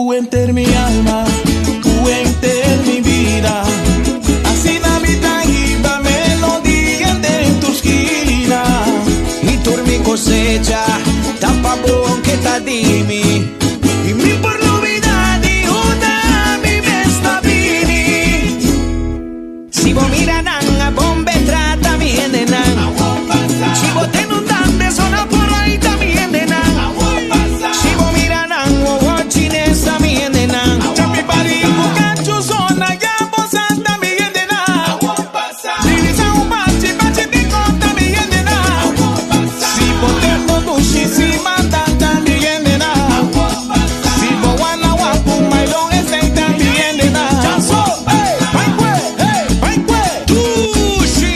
Ku henter mi alma, ku henter mi bida. Asina mi ta hiba melodia den tur skina. I tur mi kosecha ta pa bo ke ta di mi. I mi por lubida di unda mi mes ta bini. Si bo mira nan a bombe trata mi hendenan. Si bo tende un dande sona por ahí ta mi hendenan. Si bo mira nan wowo chines ta mi hendenan. Chapi pari ku kachu sona ya bo sa ta mi hendenan. Dirisa un bachi bachi di kon ta mi hendenan. Si bo tende dushi si manda ta mi hendenan. Si bo wana wapu mailon esei ta mi hendenan. Dushi.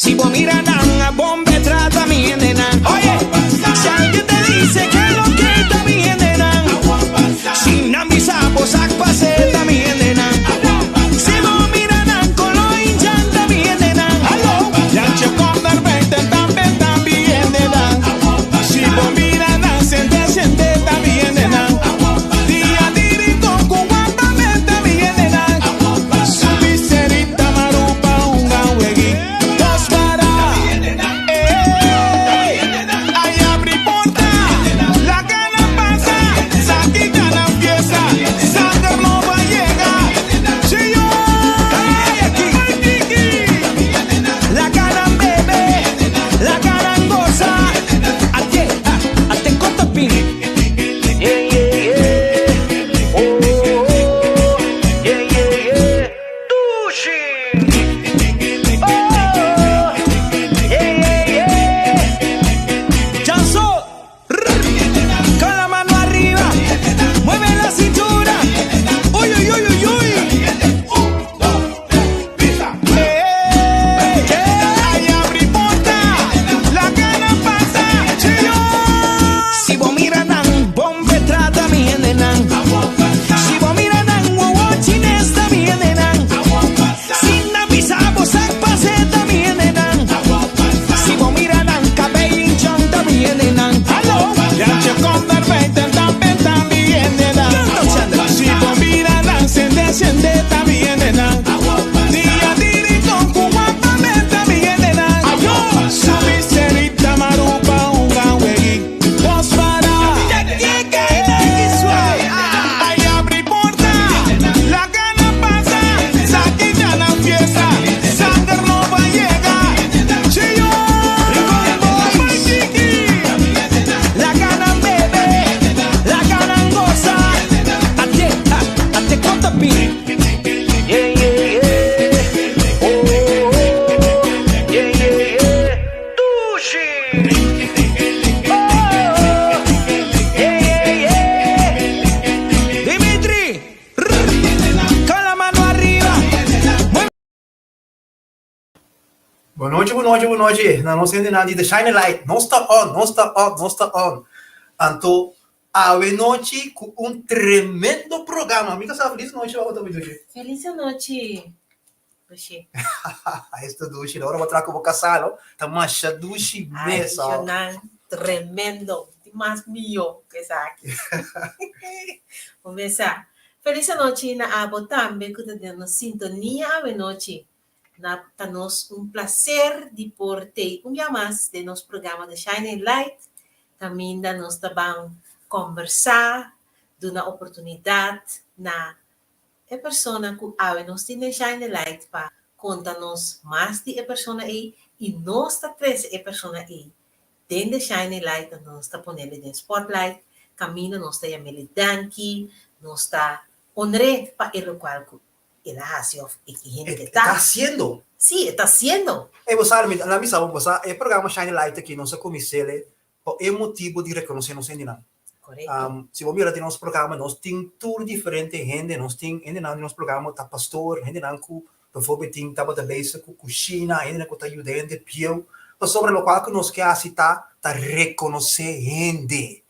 Si bo mira nan a bombe trata mi hendenan. Oye, si alguien te dice que lo que ta mi hendenan. Si nan bisa bo sak pase ta mi hendenan. Si bo mira nan kolo inchan ta mi hendenan. Jantje kom naar buiten, tambe ta mi hendenan. Si bo mira nan sende sende ta mi hendenan. Dia di rincon ku wapament ta mi hendenan. Subi serita marupa hunga weg'i dos para. Ey, ay abri porta, laga nan pasa, sa kita nan fiesta, sanger nobo a yega. Chiyo, ay tiki. Laga nan bebe, laga nan gosa. Ate, ah, ate konta pin. Yeah, yeah, yeah. Oh, oh, oh. Yeah, yeah, yeah. Dushi. Oh, yeah, yeah, yeah. Chanso. Con la mano arriba, mueve la cintura. Uy, uy, uy, uy, uy. Ey, ay abri porta, laga nan pasa, chiyo. Si bo mira nan bombe trata mi hendenan. Si bo mira nan wowo chines ta mi hendenan. Si nan bisa bo sak pase ta mi hendenan. Si bo mira nan kabei inchan ta mi hendenan. Hallo, Jantje kom naar buiten, tambe ta mi hendenan. Kanta Chandra. Si bo mira nan sende sende ta mi hendenan. Dia di rincon ku wapament ta mi hendenan. Subi serita marupa hunga weg'i dos para. Ay abri porta, laga nan pasa, sa kita nan fiesta, sanger nobo a yega. Chiyo, Rincon ay tiki. Laga nan bebe, laga nan gosa. Ate, ah, ate konta pin. Yeah, yeah, yeah. Oh, oh, oh. Yeah, yeah, yeah. Dushi. Oh, yeah, yeah, yeah. Dimitri, con la mano arriba. Mueve Bon nochi, bon nochi, bon nochi. Na nos hendenan di The Shining Light. Nos ta on, nos ta on, nos ta on. Anto, awe nochi ku un tremendo programa. Mi ta sa felis nochi ora ta dushi. Felis anochi, Dushi. Esta dushi. Ora bo tra ku bo kasá, no? Ta masha dushi Ay, mes. oh. Jonan, tremendo. Di mas mihó ku esaki. Kumesa. Felis anochi na abo tambe ku ta den nos sintonia awe nochi. Na ta nos un placer di por tei un bia mas den nos programa The Shining Light, kaminda nos ta ban kombersá, duna oportunidat na e persona ku awe nos tin den Shining Light pa konta nos mas di e persona ei i nos ta trese e persona ei den The Shining Light, anto nos ta ponele den spotlight, kaminda nos ta yam'ele danki, nos ta honr'é pa e lokual ku el a hasi of e ki hende E ke ta ta. hasiendo. Sí, e ta hasiendo. E bo sa, mi la mi sa bo, bo sa e programa Shining Light aki nos a kumins'é pa e motibu di rekonosé nos hendenan. Korekto. Si bo mira den nos programa nos tin tur diferente hende, nos tin hendenan den nos programa ta pastor, hendenan ku bijvoorbeeld tin tabata bezig ku kushina, hendenan ku ta yuda hende bieu, pasobra lokual ku nos ke hasi ta ta rekonosé hende.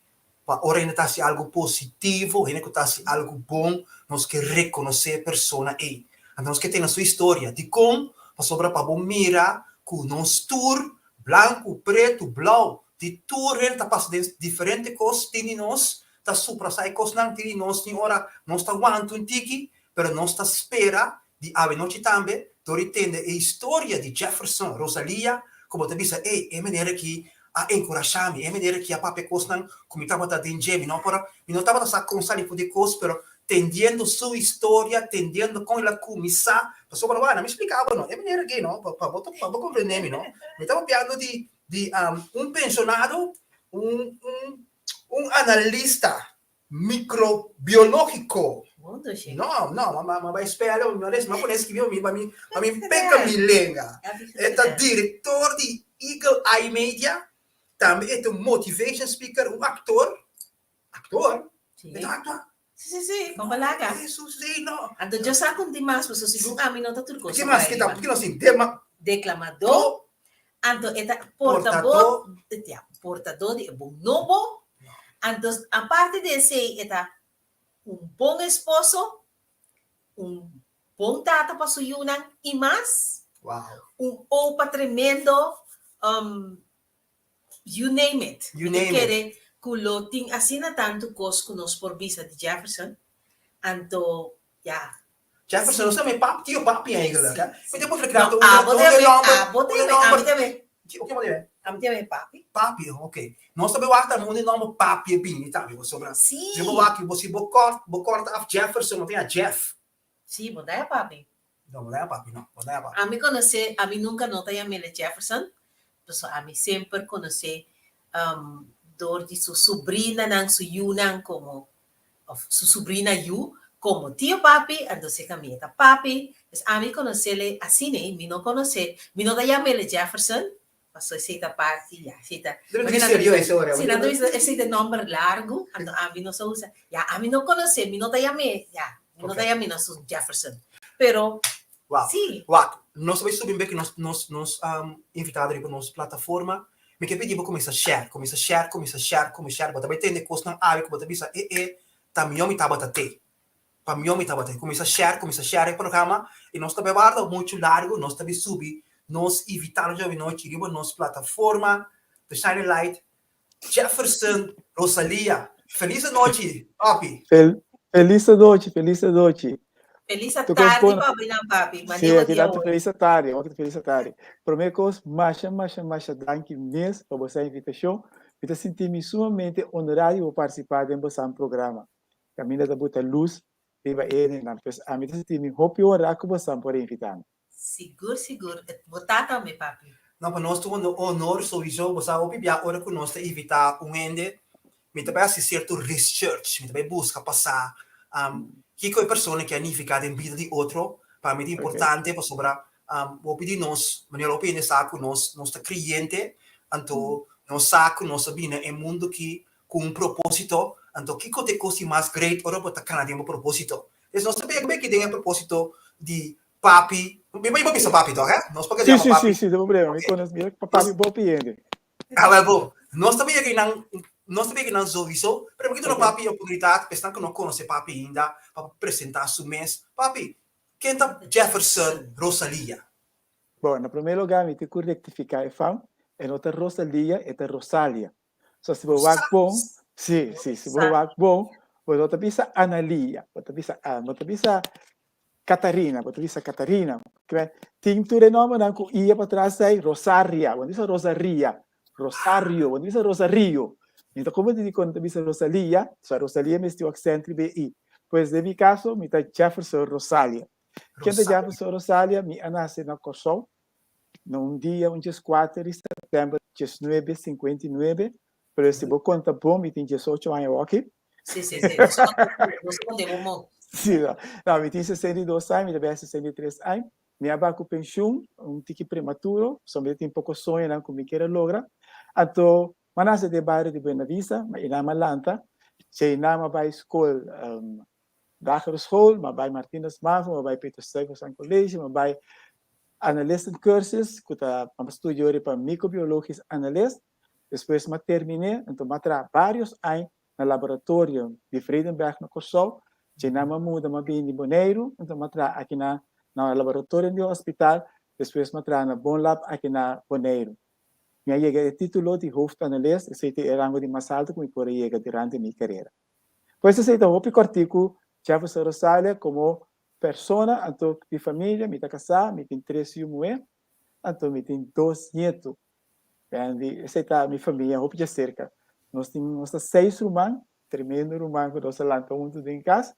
Pa ora hende ta hasi algu positivo, hende ku ta hasi algu bon, nos ke rekonosé e persona ei. Anto nos ke tene su historia. Dikon? Pasobra pa bo mira ku nos tur, blanku, pretu, blou, di tur hende ta pasa den diferente kos, tin di nos. ta suprasá e kosnan tin di nos tin ora nos ta wanta un tiki, pero nos ta spera di awenochi tambe dor di tende e historia di Jefferson Rosalia ku bo ta bisa, ey, e manera aki a enkurashá mi, e manera aki a papia kosnan ku mi tabata den dje, mi no por a, mi no tabata sa kon sali for di e kos, pero tendiendo su historia, tendiendo kon el a kuminsá, pasobra wak, mi splika bo no, e manera aki no, pa bo pa bo komprendé mi no, mi ta papiando di di un penshonado, un un un analista microbiológico. No, no, ma bai spela, ma ma pone escribi mi, pa mi, pa mi peka mi lenga. E ta director di Eagle Eye Media, tambe e ta un motivation speaker, un actor. Actor? Sí. E ta actua? Sí, sí, sí, con balaga. Jesus, sí, no. Anto yo sa con di mas, paso segun ami no ta tur cosa Ki mas bai ki ta, riba. ki nos tin? Dema, Declamador, anto e ta Portador. portador, ja, portador di e bon nobo. Anto aparte di esei e ta un bon esposo, un bon tata pa su yunan y mas. Wow. Un opa tremendo, you name it. You Mi ta name it. kere ku lo tin asina tantu kos ku nos por bisa di Jefferson. Anto, ya. Jefferson, nos tambe papi, tio papi eigenlijk, hè. Sí, Mi ta por sí. recrear No, un abo un tambe, nomber, abo un tambe, ami nomber. tambe. Oké, bo tambe? Ami tambe papi. Papi, oké. Nos tambe wak tambe un nomber papi e bini tambe, pasobra. Sí. Si bo wak, bo si bo kort, bo korta af Jefferson, bo tin a Jeff. Sí, bo ta ya papi. No, bo ta ya papi, no, bo ta ya papi. Ami konosé, ami nunka no ta yam'é Jefferson, pasobra ami semper konosé dor di su subrinanan, su yunan komo, òf su subrina yu komo tio papi, anto e kaminda ta papi. Pues ami konos'é asina, mi no konosé, mi no ta yam'é Jefferson, pasobra esei ta parti, ya, esei ta. Debe ta serio ese ora. Sí, nan ta bisa esei ta nòmber largu, anto ami no sa usa. Ya, ami no konosé, mi no ta yam'é, ya, mi no ta yam'é na su Jefferson. Pero, Wak, sí. wak, nos ta bai subi un bek nos nos nos invitado riba nos plataforma. Mi ke pidi bo kuminsá share, kuminsá share, kuminsá share, kuminsá share. Bo ta bai tende kosnan awe ku bo ta bisa, e e, ta mihó mi tabata te. Pa mihó mi tabata. Kuminsá share, kuminsá share e programa i nos ta bai warda muchu largu, nos ta bai subi nos invitado djawe nochi riba nos plataforma The Shining Light, Jefferson Rosalia. Felis anochi, papi. Felis anochi, felis anochi. Felis tardi, papi nan papi. Sí, aki ta felis tardi, aki ta felis tardi. Promé kos, masha, masha, masha danki mes pa boso invitashon. Mi ta sinti mi sumamente honorá di por partisipá den boso programa. Kaminda ta buta lus riba e hendenan. Pues ami ta sinti mi hopi honrá ku boso por invitá mi. Sigur, sigur. Bo ta tambe, papi. No, pa nos ta un honor souiso. Bo sa hopi bia ora ku nos ta invitá un hende, mi ta bai hasi sierto research, mi ta bai buska pa sa kiko e persona ke a nifiká den bida di otro. Pa mi ta importante pasobra hopi di nos, manera hopi hende sa ku nos nos ta kreyente, anto nos sa ku nos a bini na e mundu aki ku un propósito, anto kiko ta e kos di mas great ora bo ta kana den bo propósito? Pues nos ta pega beki den e propósito di papi, mi bo bisa papi toch, hè? Nos por Sí, yama sí, papi. sí, sí, no problema. Mi konos, mi papi bo piende. Ah, wel, bo. Nos ta pega nan, nos ta pega nan sowieso, pero mi duna papi oportunidat, esnan ku no konosé papi ainda, pa presentá su mes. Papi, ken ta Jefferson Rosalia? Bon, na promé lugá mi tin ku rektifiká e fam, e no ta Rosalia, e ta Rosalia. So si bo wak bon, sí, sí, si bo wak bon, bo no ta bisa Analia, bo ta bisa, ah, bo ta bisa Catarina, bo ta bisa Catarina. Tin tur e nombernan ku ia patras ei, Rosaria, bo no bisa Rosaria, Rosario, bo no bisa Rosario. Mi ta como di kon ta bisa Rosalia, so Rosalia mester un accent riba e i. Pues den mi caso mi ta Jefferson Rosalia. Ken ta Jefferson Rosalia? Mi a nace na Kòrsou, Na un dia, un dieskuater di sèptèmber diesnuebe sinkuenta i nuebe, pero si bo konta bon mi tin diesocho aña awoki. Sí, sí, sí. Nos konta, nos konta bo mon. Sí, no. No, mi tin 62 aña, mi ta bai 63 aña. Mi a bai ku penshun un tiki prematuro, pasobra mi tin poko soñonan ku mi kier a logra. Anto, mi a nase den bario di Buena Vista, ma einan mi a lanta. Djei nan mi a bai skol Lagere school, mi a bai Martinus Mavo, mi a bai Peter Stuyvesant College, mi a bai analistencursus, ku ta mi a studia ori pa microbiologisch analist. Despues mi a terminé, anto mi a traha varios aña na laboratorio di Vredenberg na Kòrsou. Dje-nan mi a muda, mi a bini Boneiru, anto mi a traha aki na na laboratorio di hospital. Despues mi a traha na Bonlab aki na Boneiru. Mi a yega e título di hoofdanalist, esei ta e rango di mas alto ku mi por a yega durante mi karera. Pues esei ta hopi kòrtiku Jefferson Rosalia komo persona anto di familia mi ta kasá, mi tin tres yu muhé anto mi tin dos nietu. Andy, esei ta mi famia hopi djaserka. Nos tin nos ta seis ruman, tremendo ruman ku nos a lanta huntu den kas.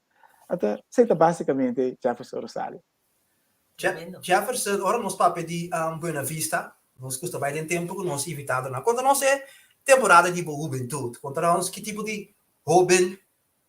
Anto esei ta basikamente Jefferson Rosalia. Jefferson, ora nos papia di Buena Vista, nos gusta bai den tempu ku nos invitadonan. Konta nos e temporada di bo hubentut. Konta nos ki tipo di hoben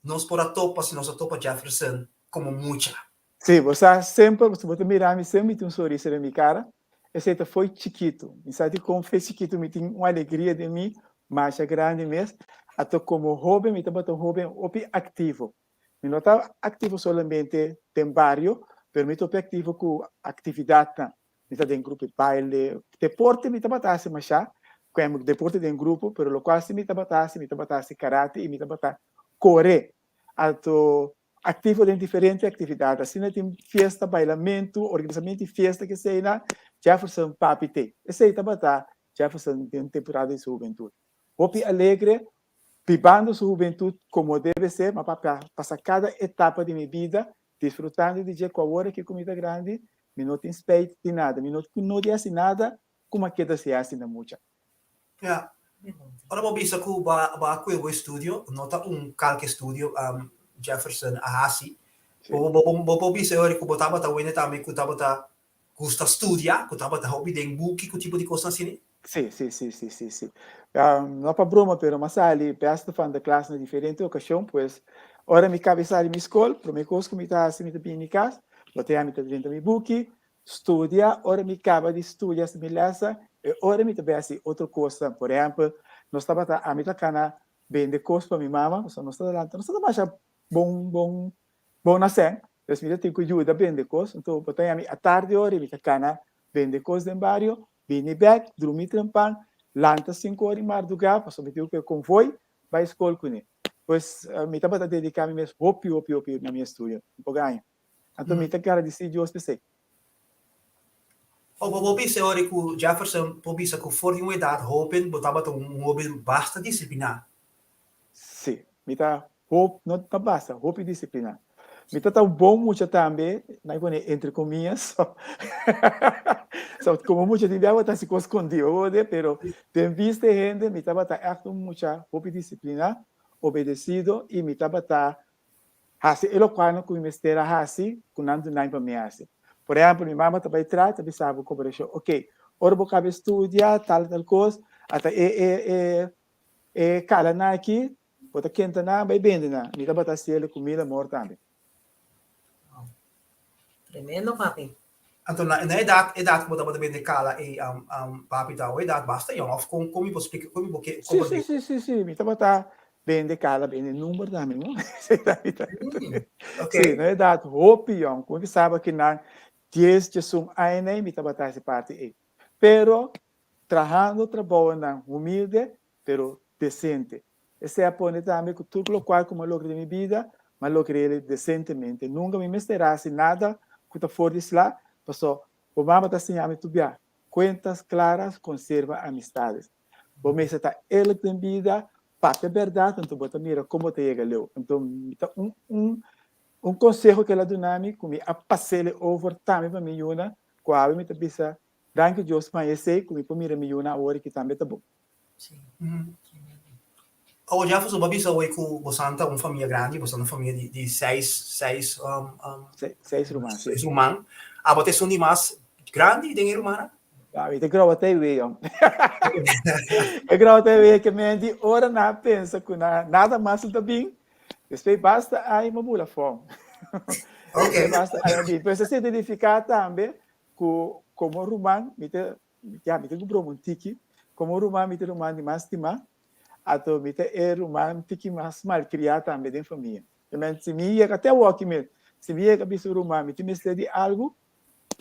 nos por a topa si nos a topa Jefferson komo mucha. Sí, bo sa semper, si bo ta mira mi semper mi tin un sonrisa den mi kara. Esei ta foi chikitu. Mi sa dikon fe chikitu mi tin un alegria den mi masha grandi mes. Anto komo hoben mi tabata un hoben hopi aktivo. Mi no ta aktivo solamente den bario, pero mi ta hopi aktivo ku aktividatnan. Mi ta den grupo di baile, deporte mi tabata hasi masha, ku deporte den grupo, pero lokual si mi tabata hasi, mi tabata hasi karate i mi tabata kore. Anto aktivo den diferente aktividat, asina tin fiesta, bailamentu, organisamentu di fiesta keseinan, Jefferson papi te. Esei tabata Jefferson den temporada di su hubentut. Hopi alegre, bibando su hubentut komo debe ser, ma papia pasa kada etapa di mi bida disfrutando di dje ku awor aki ku mi ta grandi, mi no tin spijt di nada, mi no no di hasi nada ku mi a keda si hasi na mucha. Ya. Ora bo bisa ku bo a bo a kue bo estudio, no ta un kalke estudio Jefferson a hasi. Bo bo bo por bisa e ora ku bo tabata wende tambe ku tabata gusta studia, ku tabata hopi den buki ku tipo di kosnan asina? Sí, sí, sí, sí, sí, sí. No pa broma, pero m'a sali beste van de klas na diferente okashon, pues ora mi kabe sali mi skol, prome kos ku mi ta hasi mi ta bini mi kas, lotea mi ta drenta mi buki, studia, ora mi kaba di studia hasi mi lesa, e ora mi ta bai hasi otro kosnan. Por ehèmpel, nos tabata, ami ta kana bende kos pa mi mama, pasobra nos ta lanta, nos ta masha bon, bon, bon na sèn, pues mi ta tin ku yuda bende kos, anto bo ta yami atardi ora mi ta kana bende kos den bario, Bini bek, drumi trempan, lanta sinku ora di mardugá, pasobra mi tin ku e konvoi bai skol kuné. Pues, mi tabata dediká mi mes hopi, hopi, hopi na mi estudio, un poko aña. Anto mi ta gradisí Dios p'esei. O bo por bisa ora ku Jefferson por bisa ku for di un edat hoben bo tabata un hoben basta disipliná. Sí, mi ta hop, no ta basta, hopi disipliná. Mi ta ta un bon mucha tambe, nan pone entre comillas, so, so como mucha tin biaha bo ta hasi cos escondí, bo por pero den bista e hende mi tabata echt un mucha hopi disipliná, obedecido y mi tabata hasi e locualnan cu mi mester a hasi cu nan dunai pa mi hasi. Por ehempel, mi mama ta bay traha, ta bisa bo cooperacion, ok, ora bo caba estudia tal tal cos, ata e e e E kalanan aki, bo ta kenta nan bai bende nan. Mi tabata hasiel ku mil amor tambe. Wow. Tremendo, papi. Anto na na edat edat ku bo tabata bende kala ei papi ta un edat basta yòn òf kon kon mi por splika kon mi por ke Sí, sí, komprendé? sí, sí, sí. Mi tabata bende kala, bende number tambe, no? Sí, Ok. Sí, na edat hopi yòn. Ku mi pensaba ki nan dies, diesun aña ei mi tabata hasi parti ei. Pero trahando trabounan humilde pero decente. Esei a pone tambe cu tur locual cu mi a logra den mi bida, mi a logra el decentemente. Nunca mi mester haci nada cu ta for di sla, paso bo mama ta siña mi tur bia, cuentas claras conserva amistades. Bo mester ta eerlijk den bida, papia berdad, anto bo ta mira con bo ta yega leu. Anto mi ta un un un conseho cu el a duna mi cu mi a pasele over tambe pa mi yuna, cu awe mi ta bisa Danki Dios pa esei ku mi por mira mi yunan awor ki tambe ta bon. Sí. Awor Jefferson, bo a bisa awor ku bosan ta un famia grandi, bosan ta un famia di di seis seis um um Seis ruman, sí. seis ruman. Abo ta esun di mas grandi den e rumannan? Ja, mi ta groba ta e wei, jong. E groba ta e wei ke men di ora nan a pensa ku nan nada mas lo ta bin, despues basta ai mi a bula fon. Ok. Basta ai a bin. Pues esei ta edifiká tambe Ku komo ruman mi ta, ya mi ta ku broma un tiki, komo ruman mi ta e ruman di mas stimá, ato mi ta e ruman tiki mas malkriá tambe den famia. Amen, si mi yega te awoki mes, si mi yega bisa un ruman mi tin mester di algu,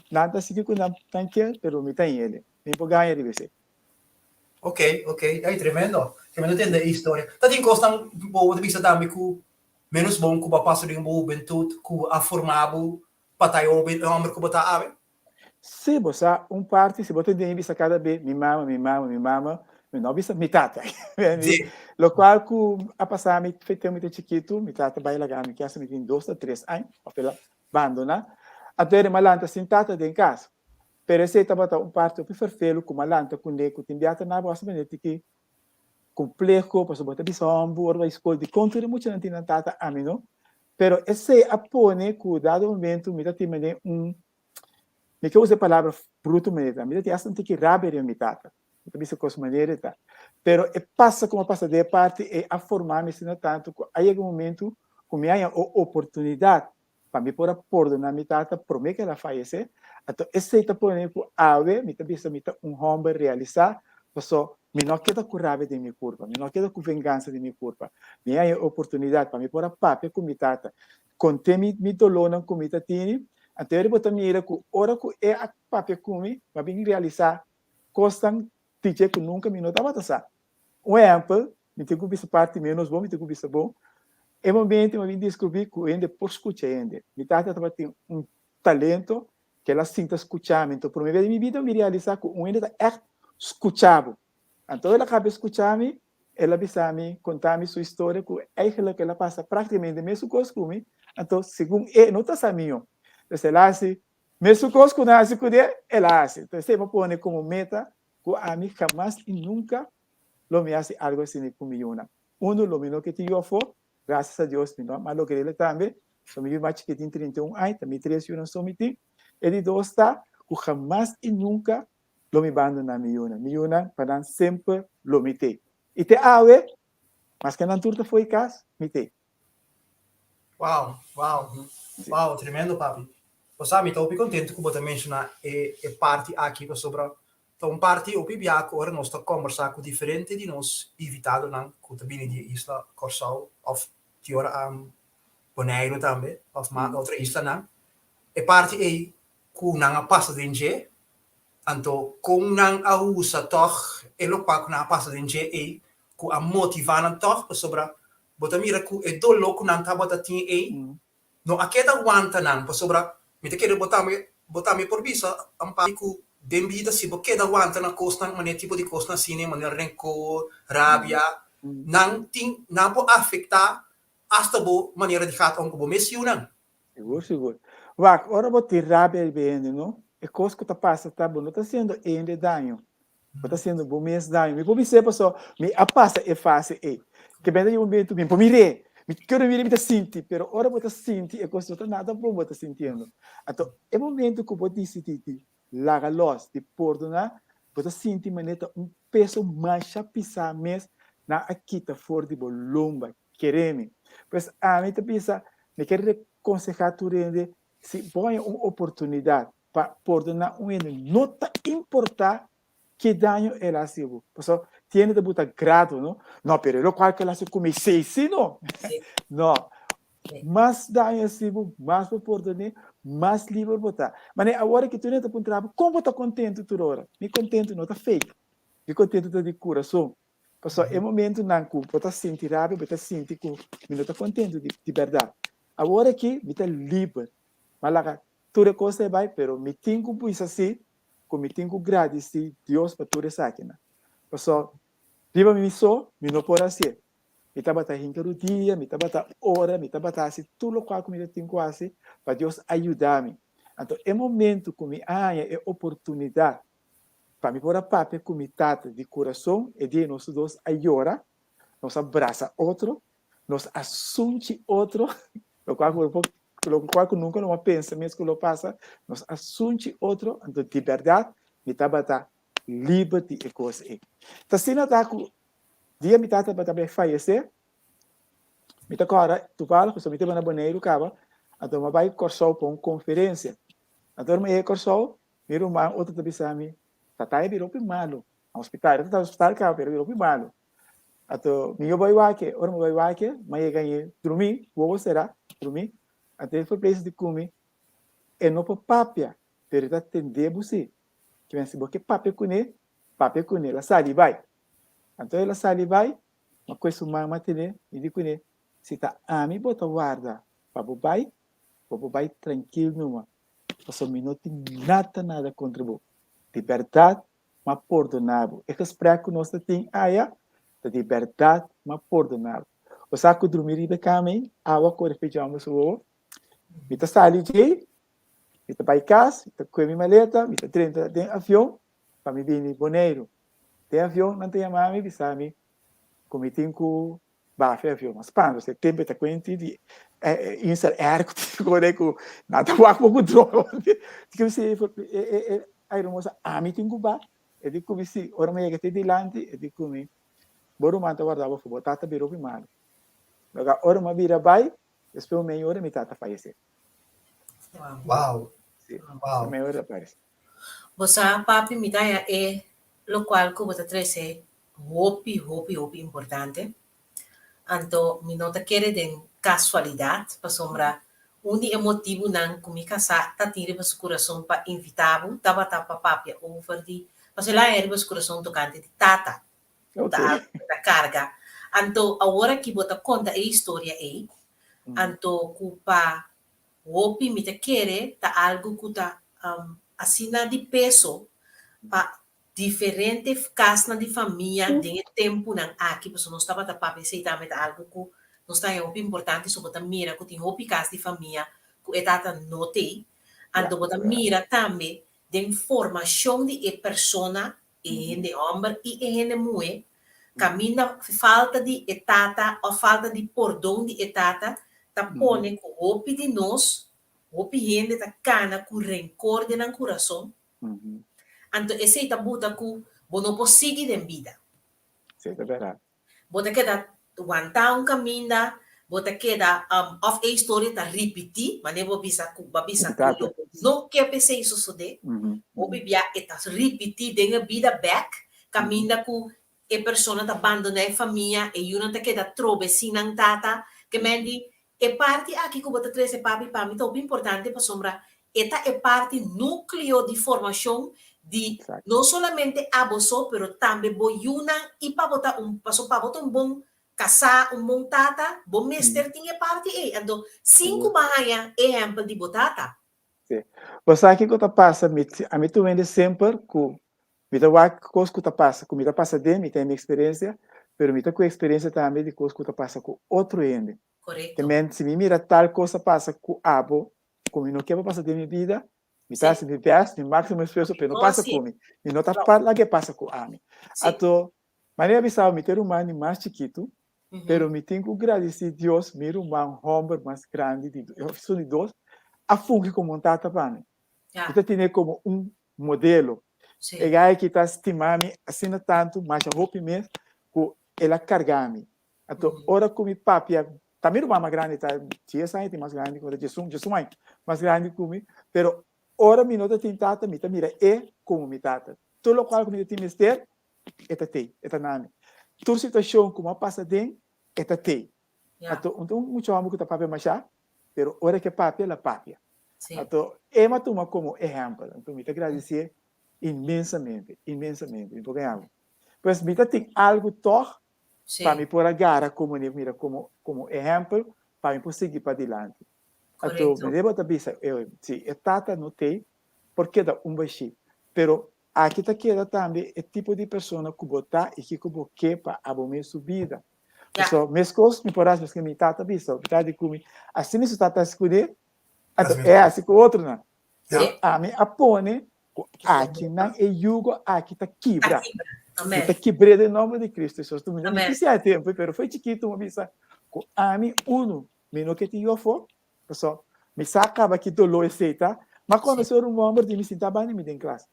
nan ta sigui ku nan nan ke, pero mi ta hende, mi por gaña riba esei. Ok, ok, ay tremendo, tremendo tende e historia. Ta tin kosnan bo ta bisa tambe ku menos bon ku bo a pasa den bo hubentut ku a forma bo Pa ta e homber ku bo ta awe? Sí, bo sa un parti, si bo ta den bisa kada be, mi mama, mi mama, mi mama, Mi no a bisa mi tata. Lokual ku a pasa mi fe tempu mi ta chikitu, mi tata bai laga mi kias mi tin dos o tres aña, òf el a bandoná. Anto e lanta sin tata den kas. Pero esei tabata un parti hopi ferfelu ku mi a lanta kuné ku tin biaha ta na bo hasta manera tiki kompleho pasobra bo ta bisa hòmber ora bai skol dikon tur e muchanan tin nan tata ami no. Pero esei a pone ku dado momento mi ta tin manera un Mi ke usa e palabra bruto manera ta. Mi ta tin hasta un tiki rabia riba mi tata. Mi ta bisa kos manera e ta. Pero e pasa ku mi a pasa den e parti ei a forma mi asina tantu ku a yega un momentu ku mi haña o oportunidat pa mi por a pordona mi tata promé ku el a fayesé. Anto esei ta pone ku awe mi ta bisa mi ta un hòmber realisá paso mi no a keda ku rabia den mi kurpa, mi no a keda ku vengansa den mi kurpa. Mi haña e oportunidat pa mi por a papia ku mi tata, Konté mi mi dolónan ku mi ta tini, anto bo ta mira ku ora ku e a papia ku mi, mi a bin realisá kosnan di dje ku nunka mi no tabata sa. Un ehèmpel, mi tin ku bisa parti ménos bon, mi tin ku bisa bon, e momento mi a bin diskubrí ku hende por skucha hende. Mi tata tabatin un talento ku el a sinta skucha mi. Anto promé bes di mi bida mi realisá ku un hende ta ègt skucha bo. Anto el a kaba skucha mi, el a bisa mi, konta mi su historia ku eigenlijk el a pasa praktikamente mesun kos ku mi, anto segun e no ta sa mihó. Entonces el a hasi mesun kos ku nan a hasi kuné, el a hasi. Entonces esei mi a pone komo meta ku ami hamas i nunka lo mi hasi algu asina ku mi yunan. Uno, lo mi no ke tin yu afó, grasias a Dios mi no a malogr'el tambe, so mi yu mas chikit tin 31 aña, ta mi tres yunan so mi tin. E di dos ta ku hamas i nunka lo mi bandoná mi yunan. Mi yunan, pa nan semper lo mi t'ei. I te awe, maske nan tur ta fo'i kas, mi t'ei. Wow, wow, wow, tremendo papi. Bo sa, mi ta hopi contento cu bo ta menciona e e parti aki pasobra ta un parti hopi bia cu ora nos ta combersa cu diferente di nos invitadonan cu ta bini di e isla Corsou of di ora Boneiru tambe of otro islanan, e parti ei cu nan a pasa den dje, anto con nan a usa tog e locual cu nan a pasa den dje ei cu a motiva nan tog, pasobra bo ta mira cu e dolor cu nan tabata tin ei no a keda wanta nan, pasobra mi ta kere bo tambe bo tambe por bisa un parti cu den bida si bo keda wanta na cosnan manera tipo di cosnan asina manera rencor, rabia, nan tin nan por afecta hasta bo manera di gaat om cu bo mes yiunan. Sigur, sigur. Wak, ora bo tin rabia riba e hende, no? E kos ku ta pasa ta bo no ta hasiendo e hende daño. Bo ta hasiendo bo mes daño. Mi por bis'é pasobra mi a pasa e fase ei. Ke benta di momento mi por mir'é, mi kere mir'é, mi ta sinti, pero ora bo ta sinti e kos no ta nada bon bo ta sintiendo. Anto e momento ku bo disidí di laga lòs, di pordoná, bo ta sinti manera ta un peso masha pisá mes nan a kita for di bo lomba. Kere mi. Pues ami ta bisa, mi ke rekonsehá tur hende, si bo haña un oportunidat pa pordoná un hende, no ta importá ke daño el a hasi bo. Pasobra tin hende ta buta grado, no? No, pero e lokual ke el a hasi ku mi, sí, sí no. No. Mas daño e hasi bo, mas bo pordon'é, mas liber bo ta. Manera awor aki tur hende ta puntra bo, kon bo ta kontentu tur ora? Mi kontentu no ta fake. Mi kontentu ta di kurason. Pasobra e momentunan ku bo ta sinti rabia, bo ta sinti ku mi no ta kontentu di di bèrdat. Awor aki mi ta liber. Mi a laga tur e kos ei bai, pero mi tin ku bisa si ku mi tin ku gradisí Dios pa tur esakinan. Pasobra riba mi so mi no por hasié. Mi tabata hinka rudia, mi tabata ora, mi tabata hasi tur lokual ku mi ta tin ku hasi pa Dios a yuda mi. Anto e momentu ku mi a haña e oportunidat Pa mi por a papia ku mi tata di kurason, e dia nos tur dos a yora, nos a brasa otro, nos a sunchi otro, lokual ku por lokual ku nunka no a pensa mes ku lo pasa, nos a sunchi otro, anto di bèrdat mi tabata liber di e kos ei. Ta asina ta ku dia mi tata tabata bai fayesé, mi ta kòrda toevallig pasobra mi tabata na Boneiru kaba, anto mi a bai Kòrsou pa un konferensia. Anto ora mi a yega Kòrsou, Mi ruman otro ta bisa mi, Tata e bira hopi malu. Na hospital, e ta na hospital kaba pero e bira hopi malu. Anto mi yo bai wak-e, ora mi bai wak-e, mi a yega ahi drumí, wowo será, drumí. Anto e verpleegster di ku mi, e no por papia, pero e ta tende bo si. Ki men si bo ke papia kuné, papia kuné. El a sali bai. Anto el a sali bai, mi a kohe su man, mi a tene, mi di kuné, si ta ami bo ta warda pa bo bai, bo por bai trankil numa. Pasobra mi no tin nada nada kontra bo. Di bèrdat m'a pordoná bo. E gesprek ku nos ta tin aya ta di bèrdat m'a pordoná bo. Bo sa ku drumi riba e kama ei, awa kore fe djòmber su wowo. Mi ta sali djei, mi ta bai kas, mi ta kue mi maleta, mi ta drenta den avion pa mi bini Boneiru. Den avion nan ta yama mi bisa mi ku mi tin ku baha e avion. Mas spanta, e tempu e ta kuenti di Insel Air ku tin kore ku nan ta wak bo ku droga. Di ku mi si e aeromosa ami tin ku baha? E di ku mi si. Ora mi yega te dilanti e di ku mi, Bo ruman ta warda bo afó, bo tata bira hopi malu. Loga ora mi a bira bai, despues un meia ora mi tata fayesé. Wow. Sí, un meia ora el a fayesé. Bo sa papi mi ta haña e lokual ku bo ta trese hopi hopi hopi importante. Anto mi no ta kere den kasualidat pasobra un di e motibunan ku mi kasá ta tin riba su kurason pa invitá bo tabata pa papia over di pasobra el a haña riba su kurason tokante di tata ku ta algu ku ta karga. Anto awor aki bo ta konta e historia ei anto ku pa hopi mi ta kere ta algu ku ta asina di peso pa diferente kasnan di famia den e tempunan aki, pasobra nos tabata papia esei tambe ta algu ku nos ta haña hopi importante, so bo ta mira ku tin hopi kas di famia ku e tata no t'ei, anto bo ta mira tambe den formashon di e persona, e hende hòmber i e hende muhé, kaminda falta di e tata òf falta di pordon di e tata ta pone ku hopi di nos, hopi hende ta kana ku renkor den nan kurason. Anto esei ta buta ku bo no por sigui den bida. Sí, ta bèrdat. Bo ta keda wantá un kaminda, bo ta keda, òf e historia ta ripití, manera bo bisa ku bo a bisa ku lo bo no ke pa esei sosodé. Hopi bia e ta ripití den e bida bèk, kaminda ku e persona ta bandoná e famia, e yunan ta keda trobe sin nan tata. Ke men di, e parti aki ku bo ta trese papi pa mi ta hopi importante pasobra e ta e parti núkleo di formashon di no solamente abo so pero tambe bo yunan i pa bo ta un paso pa bo ta un bon kasá, un bon tata, bo mester tin e parti ei. Anto sin ku bo a haña ehèmpel di bo tata. Sí. Bo sa kiko ta pasa? Mi, ami ta wende semper ku mi ta wak kos ku ta pasa, ku mi ta pasa den, mi ten mi eksperensia, pero mi ta ku eksperensia tambe di kos ku ta pasa ku otro hende. Korekto. Te men, si mi mira tal kos a pasa ku abo, ku mi no ke pa pasa den mi bida, mi ta hasi mi bèst, mi máksimo esfuerso pa e no pasa ku mi. Mi no ta laga e pasa ku ami. Anto, manera a bisa bo, mi ta e ruman di mas chikitu, Pero mi tin ku gradisí Dios, mi ruman hòmber mas grandi di esun di dos a fungi komo un tata pa mi. Mi ta tene komo un modelo. E gai aki ta stima mi asina tantu, masha hopi mes, ku el a karga mi. Anto ora ku mi papia, ta mi ruman mas grandi, ta dies aña tin mas grandi ku mi, ta diesun, diesun aña mas grandi ku mi, pero ora mi no ta tin tata, mi ta mira e komo mi tata. Tur lokual ku mi ta tin mester, e ta tei, e ta na mi. Tur situashon ku mi a pasa den, e ta tei. Anto, un ta un mucha hòmber ku ta papia mashá, pero ora ku e papia, el a papia. Anto, e mi a tuma komo ehèmpel. Anto, mi ta gradisié inmensamente, inmensamente. Mi por gaña bo. Pues, mi ta tin algu tòg pa mi por a gara komo ne, mira, komo, komo ehèmpel pa mi por sigui padilanti. Anto, mi deba ta bisa, si e tata no tei, por keda un bashí. Pero Aki ta keda tambe e tipo di persona ku bo ta i kiko bo ke pa abo mes su bida. Pasobra meskos mi por hasi maske mi tata bisa, mi tata di ku mi, asina su tata hasi kuné, anto e hasi ku otronan. Pero ami a pone ku akinan e yugo aki ta kibra. Mi ta kibr'é den nòmber di Kristu Hesus. Mi no kisiá e tempu, pero foi chikitu mi a bisa ku ami unu mi no ke tin yu afó, Paso, mi sa kaba ki doló esei ta, m'a konosé un ruman di mi sinta banda mi den klas.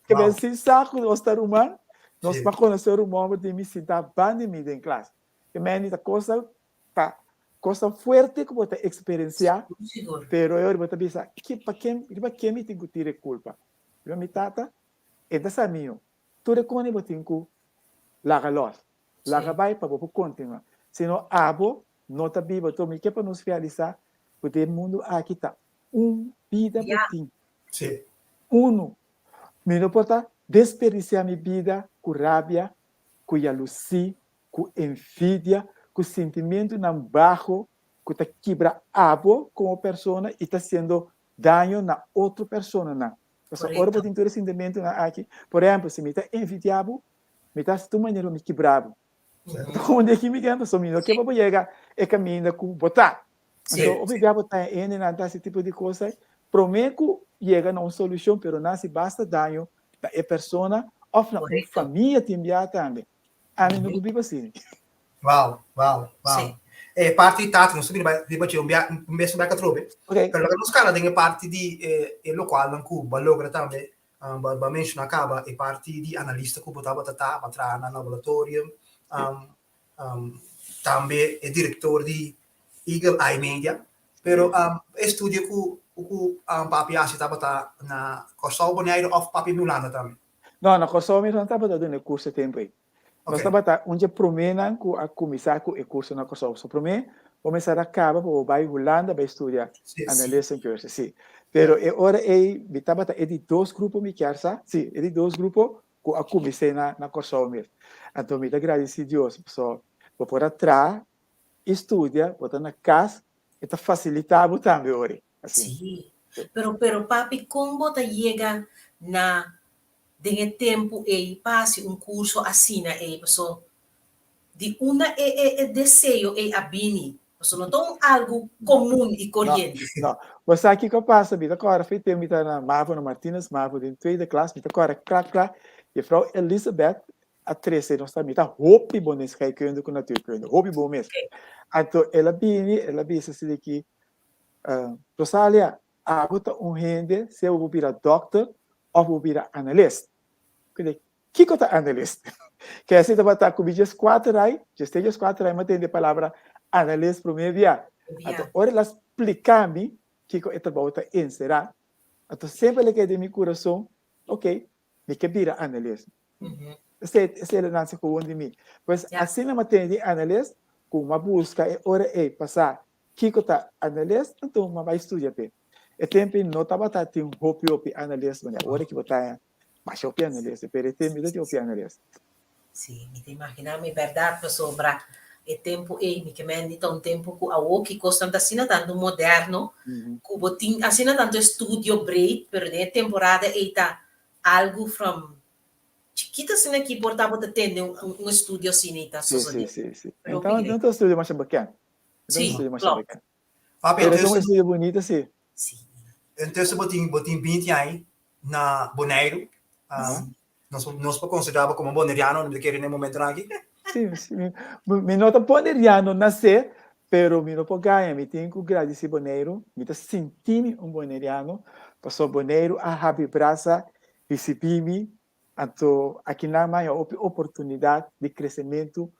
Ke men sin sa ku nos ta ruman, nos m'a konosé un ruman di mi sinta banda mi den klas. Ke men ta kosa ta kosa fuerte ku bo ta eksperensiá, pero e ora bo ta bisa, ki pa ken riba ken mi tin ku tira e kulpa? Riba mi tata? E ta sa mihó. Tur e kone bo tin ku laga lòs, laga bai pa bo por kontinuá. Sino abo No ta biba tur. Mi ke pa nos realisá ku den mundu aki ta un bida bo tin. Unu. Mi no por ta desperdisiá mi bida ku rabia, ku yalusí, ku envidia, ku sintimentunan baho ku ta kibra abo komo persona i ta hasiendo daño na otro personanan. Pasobra ora bo tin tur e sintimentunan aki, por ehèmpel, si mi ta envidiá bo, mi ta hasi tur manera pa mi kibrá bo. Unda ki mi ken? Pasobra mi no ke pa bo yega e kaminda ku bo ta. Anto, hopi bia bo ta e hendenan ta hasi tipo di kos ei, promé ku yega na un solushon, pero nan hasi basta daño na e persona òf na un famia tin bia tambe. Ami no por biba asina. Wow, wow, wow. E parti di tata, nos ta bini bai riba dje un bia, un bes bek atrobe. Ok. Pero laga nos kala den e parti di e, e lokualnan ku bo a logra tambe, um, bo, bo a menshoná kaba e parti di analista ku bo tabata ta, bo a traha na laboratorium, um, um, tambe e direktor di Eagle Eye Media. Pero um, e studio ku ku um, papi hasi tabata na Kòrsou, Boneiru òf papi Hulanda tambe? No, na Kòrsou mi no tabata duna e kurso e tempu ei. Nos tabata un dje proménan ku a kuminsá ku e kurso na Kòrsou. So promé bo mester a kaba pa bo bai Hulanda bai studia analistenkursus, sí. Pero e ora ei mi tabata e di dos grupo mi kier sa, sí, e di dos grupo ku a kumins'é na na Kòrsou mes. Anto mi ta gradisí Dios pasobra bo por a traha i studia, bo ta na kas, e ta fasilitá bo tambe ora ei. Asina. Sí. Pero pero papi kon bo ta yega na den e tempu ei pa hasi un kurso asina ei paso di unda e e e deseo ei a bini paso no ta un algu komun i No, koriente. no. Bo sa kiko a pasa? Mi ta kòrda fe tempu mi ta na Mavo, na Martinus Mavo den tweede klas, mi ta kòrda kla kla, juffrouw Elisabeth a trese nos ta, mi ta hopi bon den scheikunde ku natuurkunde, hopi bon mes. Anto el a bini, el a bisa asina ki, Rosalia, Abo ta un hende sea bo por bira dòkter òf bo por bira analist. Kende, Kiko ta analist? Ke asina tabata ku mi dieskuater ai, djeste dieskuater ai mi a tende e palabra analist promé bia. Anto ora el a splika mi kiko e trabou ta enserá, anto semper el a keda den mi kurason, ok, mi ke bira analist. Esei, esei lo nanse gewoon di mi. Pues asina mi a tende di analist ku mi a buska e ora ei pasá Kiko ta analist? Anto mi a bai studia p'e. E tempu ei no tabata tin hopi hopi analist manera ora ki bo ta masha hopi analist, pero e tempu ei no tin hopi analist. Sí, mi ta imaginá mi bèrdat pasobra e tempu ei mi ke mende ta un tempu ku awoki kosnan ta asina tantu moderno ku bo tin asina tantu estudio breed, pero den e temporada ei ta algu from chikito asina ki por ta bo ta tende un estudio asina ei ta Sí, sí, sosodé. sí, sí. Pero Enton hopi no ta un estudio masha beken. Sí, klopt. Papi, Pero es un intussen, estudio bunita, sí. Sí. intussen bo tin, bo tin 20 aña na Boneiru. Um, nos, nos por considera bo como boneriano, no mi ta kere na e momentonan aki. Sí, sí, mi, mi no ta boneriano nacé, pero mi no por gaña, mi tin cu gradici Boneiru, mi ta sinti mi un boneriano, pasobra Boneiru a habri brasa, ricibi mi, anto akinan mi a haña hopi oportunidad di crecemento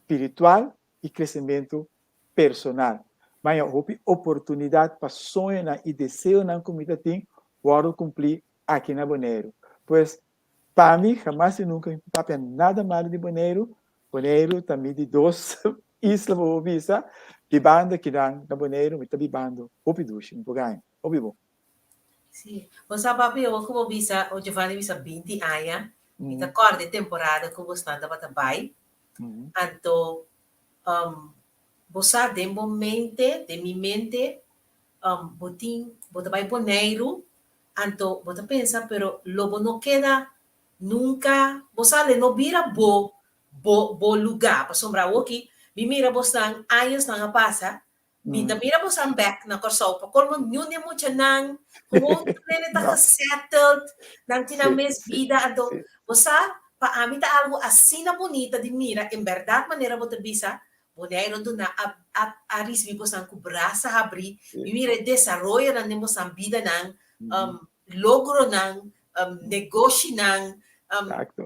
spiritual i kresementu personal. Maña hopi oportunidat pa soñonan i deseonan ku mi ta tin wòrdu kumplí aki na Boneiru. Pues, pa mi, hamas i nunka mi por papia nada malu di Boneiru. Boneiru ta mi di dos isla bo por bisa, bibando akinan na Boneiru mi ta bibando hopi dushi, mi por gaña, hopi bon. Sí. Bo sa papi, awor ku bo bisa, o Giovanni bisa binti aña, mi ta kòrda e temporada ku bosnan tabata bai. Anto, um, bo sa den bo mente, den mi mente, um, bo tin, bo ta bai Boneiru, anto bo ta pensa, pero lo bo no keda nunka, bo sa le no bira bo, bo, bo lugá, pasobra awoki mi mira bosnan, añosnan a pasa, Mi ta mira bosan bek na Kòrsou pa kolmo niun di e muchanan, gewoon tur hende ta gesettled, nan tin nan mes bida, anto bo sa, pa ami ta algu asina bunita di mira, en bèrdat manera bo ta bisa, Boneiru duna a a a risibí bosan ku brasa habrí, mi mira e desaroyonan den bosan bidanan, logronan, negoshinan,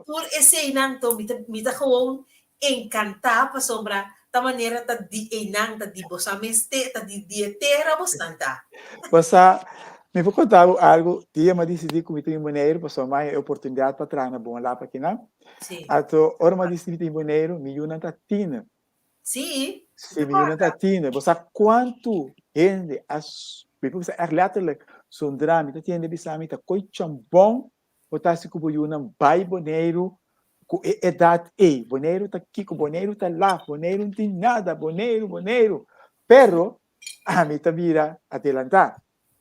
tur eseinan, anto mi ta mi ta gewoon encantá pasobra ta manera ta di einan, ta di boso mester, ta di di e tera bosnan ta. Bo sa, mi por conta bo algo, dia mi a dicidi cu mi ta bin Boneiru pasobra mi a haña e oportunidad pa traha na Bon Lap akinan. Sí. Anto, ora mi a dicidi mi ta bin Boneiru, mi yunan ta tiener. Sí, Sí, mi yunan ta tiener. Bo sa cuantu hende a, mi por bisa echt letterlijk, zondra mi ta tende bisa mi ta coy chambon Bo ta hasi ku bo yunan bai Boneiru ku e edat ei. Boneiru ta kiko? Boneiru ta laf, Boneiru no tin nada, Boneiru, Boneiru. Pero ami ta bira adelantá.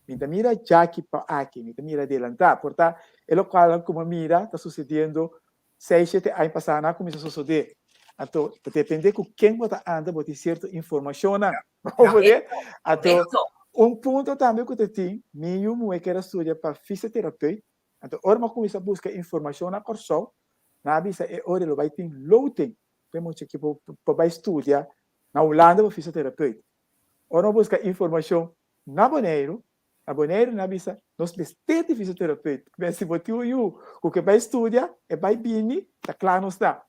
Mi ta mira djaki pa aki, mi ta mira adelantá. Por ta e lokual ku mi a mira ta susediendo seis, shete aña pasá nan a kuminsá sosodé. Anto ta dependé ku ken bo ta anda bo tin sierto informashonnan. Bo por e? Anto un punto tambe ku ta tin, mi yu muhé kier a studia pa fisioterapeut, anto ora mi a kuminsá buska informashon na Kòrsou, nan a bisa e ora lo bai tin loting pa e mucha ki por bai studia na Hulanda pa fisioterapeut. Ora mi a buska informashon na Boneiru, na Boneiru nan a bisa nos mester di fisioterapeut. Kiben si bo tin un yu ku ke bai studia, e bai bini, ta kla nos ta.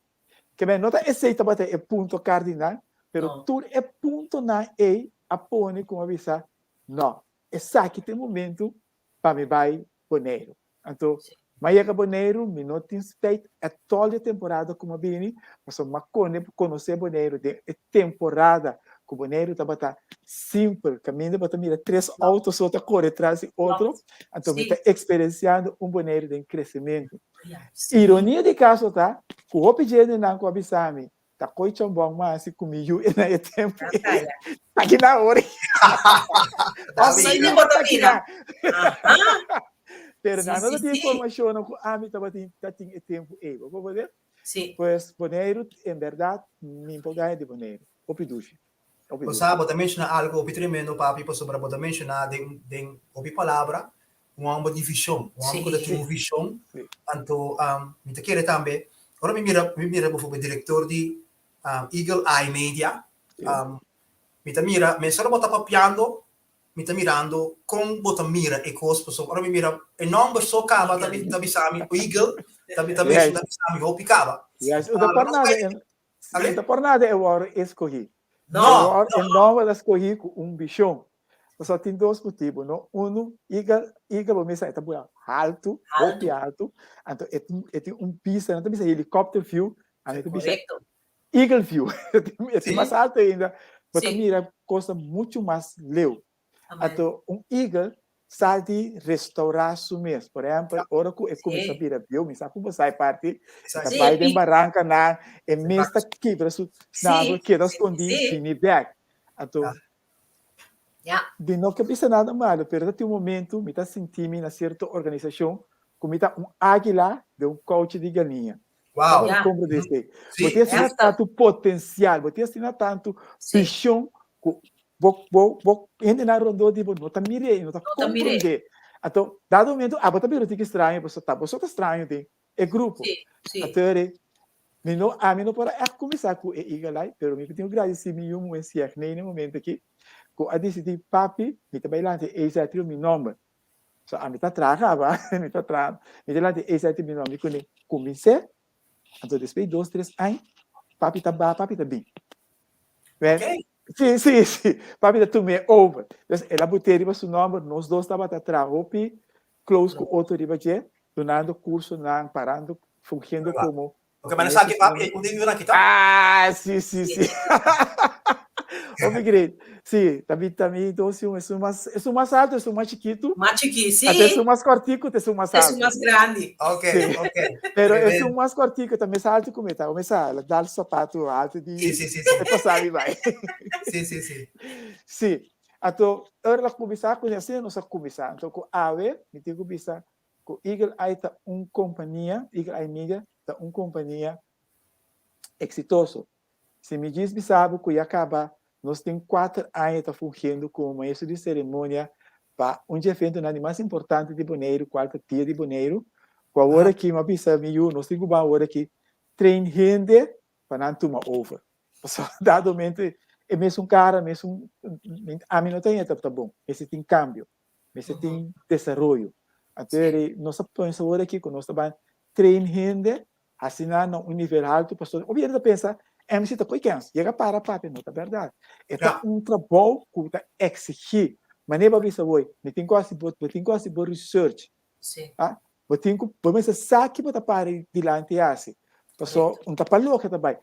Kiben no ta esei tabata e punto kardinal, pero tur e puntonan ei a pone ku mi a bisa, no, esaki ta e momentu pa mi bai Boneiru. Anto, m'a yega Boneiru, mi no tin spijt at all di e temporada ku m'a bini, pasobra m'a kone konosé Boneiru den e temporada ku Boneiru tabata simpel, kaminda bo ta mira tres outo so ta kore tras di otro, anto mi ta eksperensiando un Boneiru den kresementu. Ironia di kaso ta ku hopi djendenan ku a bisa mi Ta koi chambon mas ku mi yu na e tempu ei. Ta kina ora. Sí, mi bo ta mira. Pero nan no ta tin informashonnan ku ami tabatin ta tin e tempu ei. Bo por wak? Sí. Pues Boneiru en bèrdat mi por gana di Boneiru. Hopi dushi. Hopi Bo dushi. sa, bo ta menshoná algu hopi tremendo, papi, pasobra bo ta menshoná den den hopi palabra un hòmber di vishon, un hòmber ku ta tin un vishon. Anto mi ta kere tambe, ora mi mira, mi mira bijvoorbeeld direktor di Eagle Eye Media, mi ta mira, mester bo ta papiando, mi ta mirando kon bo ta mira e kos, pasobra ora mi mira e nòmber so kaba ta ta bisa mi Eagle, ta ta bisa mi hopi kaba. Yes, no ta por nada, no ta por nada e wòrdu eskohí. No. E nòmber ta skohí ku un vishon. Pasobra tin dos motibu, no? Unu, Eagle, Eagle bo mester sa e ta bula haltu, hopi haltu, anto e tin e tin un bista, nan ta bisa helicopter view, anto e ta bisa Eagle view, e tin mas haltu ainda, bo ta mira kosnan muchu mas leu. Anto un eagle sa di restaurá su mes. Por ehèmpel, ora ku e kuminsá bira bieu, mi sa ku bo sa e parti, e ta bai den barankanan, e mes ta kibra su snavel, keda skondí, bini bèk. Anto, mi no ke bisa nada malu, pero ta tin un momentu mi ta sinti mi na sierto organisashon ku mi ta un águila den un kouchi di galiña. Wow. Bo komprendé esei? Bo tin asina tantu potensial, bo tin asina tantu vishon ku bo bo bo hendenan rondó di bo no ta mir'é i no ta komprendé. Anto, dado momento abo ta bira un tiki straño pasobra ta bo so ta straño den e grupo. Anto mi no ami no por a ègt kuminsá ku e Eagle Eye, pero mi tin ku gradisí mi yu muhé Siagney na e momento aki ku a disidí, Papi, mi ta bai lansa e AZ riba mi nòmber. So ami ta traha kaba, mi ta traha, mi ta lanta e seti mi no, mi kuné kumins'é, anto despues di dos tres aña, papi ta baha, papi ta bin. Wen, si, si, si, papi ta tum'é over. Dus el a bot'é riba su nòmber, nos dos tabata traha hopi close ku otro riba dje, dunando kursonan, parando, fungiendo komo Oke, maar dan sa ki papi, un ding na kita. Ah, si, si, si. Hopi great. Si, tambi tambi dos un, esun mas, esun mas alto, esun mas chikitu. Mas chiki, si. Ate esun mas kortiku, te esun mas alto. Esun mas grandi. Ok, ok. Pero esun mas kortiku ta mes alto ku mi, ta mes alto, dal sapato alto di. Si, si, si, si. E pasa mi bai. Si, si, si. Si. Anto, ora la kuminsá ku asina nos a kuminsá. Anto ku awe, mi tin ku bisa ku Eagle Eye ta un kompania, Eagle Eye Media ta un kompania eksitoso. Si mi djis bisa bo ku ya kaba nos tin kuater aña ta fungiendo komo maestro di seremonia pa un dje eventonan di mas importante di Boneiru kual ta Dia di Boneiru, ku awor aki mi a bisa mi yu nos tin ku ban awor aki train hende pa nan tuma over. Pasobra dado momento e mesun kara, mesun, ami no ta hende ta bon, mester tin kambio. Mester tin desaroyo. Anto eri nos a pensa awor aki ku nos ta ban train hende hasi nan na un nivel haltu pasobra hopi hende ta pensa MC ta koe kens, yega para papia, no ta bèrdat. E ta un trabou ku ta eksigí. Manera bo a bisa awor, mi tin ku hasi bo bo tin ku hasi bo research. Ah, bo tin ku bo mester sa ki bo ta para dilanti hasi. Pasobra un ta pa loke ta bai.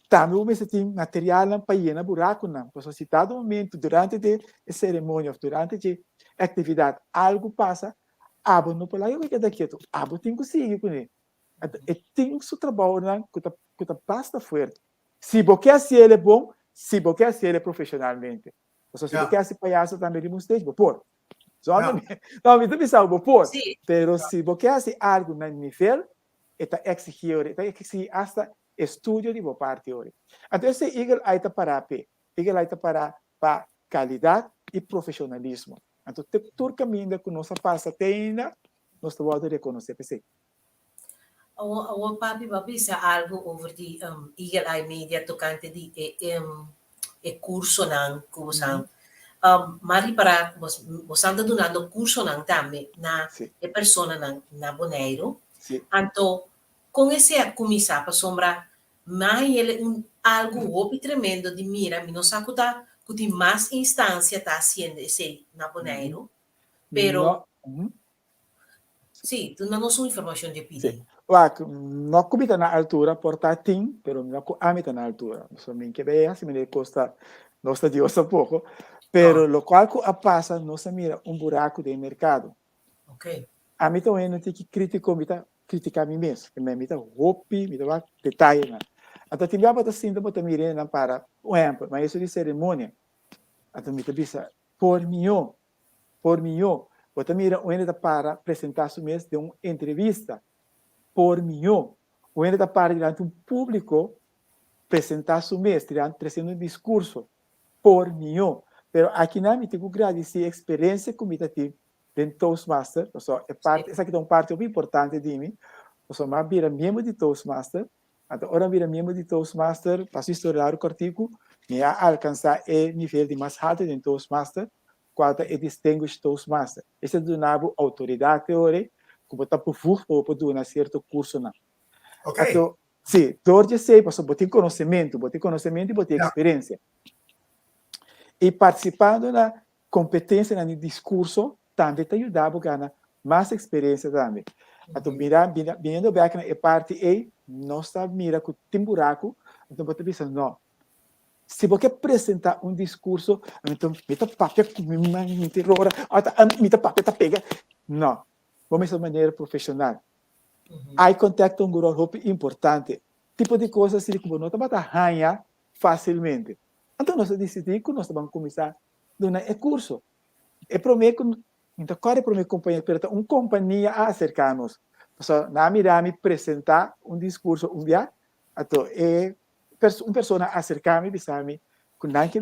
Tambe bo mester tin materialnan pa yena burakunan. Pasobra si dado momento durante di e seremonia òf durante di e aktividat algu pasa, abo no por laga bo keda ketu. Abo tin ku sigui kuné. Anto e tin su trabounan ku ta ku ta basta fuerte. Si bo ke hasi el e bon, si bo ke hasi el e profeshonalmente. Pasobra si bo ke hasi payaso tambe riba un stage, bo por. Zonder mi, no, mi ta bisa bo por. Pero si bo ke hasi algu na nivel, e ta exigí ora, e ta exigí hasta estudio di bo parti ora. Anto esei Eagle Eye ta pará p'e. Eagle Eye ta pará pa kalidat i profeshonalismo. Anto te tur kaminda ku nos a pasa te ainda, nos ta wòrdu rekonosé p'esei. Awor, awor papi bo a bisa algu over di Eagle Eye Media tokante di e e kursonan ku bosan m'a ripará ku bosan ta dunando kursonan tambe na e personanan na Boneiru. Anto kon esei a kuminsá? Pasobra m'a hañ'el un algu hopi tremendo di mira, mi no sa ku ta ku tin mas instansia ta hasiendo esei na Boneiru, pero Sí, duna nos un informacion di pidi. Sí. Wak, no ku mi ta na altura, por ta tin, pero no ku ami ta na altura. So mi ke bay hasi manera kos ta, nos ta Dios tampoco. Pero lokual ku a pasa, nos a mira un buraku den merkado. Ami ta un hende tiki kritiko, mi ta kritika mi mes. Mi ta hopi, mi ta wak detayenan. Anto tin bia bo ta sinta bo ta mira hendenan para, un ehempel, maestro di seremonia. Anto mi ta bisa, por mihó Por mihó, bo ta mira un hende ta para presentá su mes den un entrevista. Por mihó, un hende ta para dilanti un públiko presentá su mes, tresiendo un diskurso. Por mihó. Pero akinan mi tin ku gradisí e eksperensia ku mi ta tin den Toastmaster, pasobra e parti, esaki ta un parti hopi importante di mi, pasobra mi a bira miembro di Toastmaster, anto ora mi a bira miembro di Toastmaster, pa su historia largu kòrtiku, mi a alkansá e nivel di mas haltu den Toastmaster, Cual ta e Distinguished Toastmaster. Esei ta duna bo autoridad te ora cu bo ta bevoegd pa bo por duna cierto cursonan. Anto, si, door di esei, pasobra bo tin conocemento, bo tin conocemento y bo tin experiencia. Y participando na competencianan di discurso tambe ta yuda bo gana mas experiencia tambe. Anto, mira, biniendo bek na e parti ei, nos ta mira cu tin buraco, anto bo ta bisa, no, Si bo ke presentá un diskurso, anto mi ta papia ku mi man, mi ta rora, mi ta papia ta pega. No, bo mester manera profeshonal. Eye contact ta un ròl hopi importante. Tipo di kos asina ku bo no tabata haña fásilmente. Anto nos a disidí ku nos ta ban kuminsá duna e kurso. E promé ku Mi ta kòrda e promé kompania, pero ta un kompania a aserká nos. Pasobra nan a mira mi presentá un diskurso un bia, anto e un persona a aserká mi bisa mi ku nan ke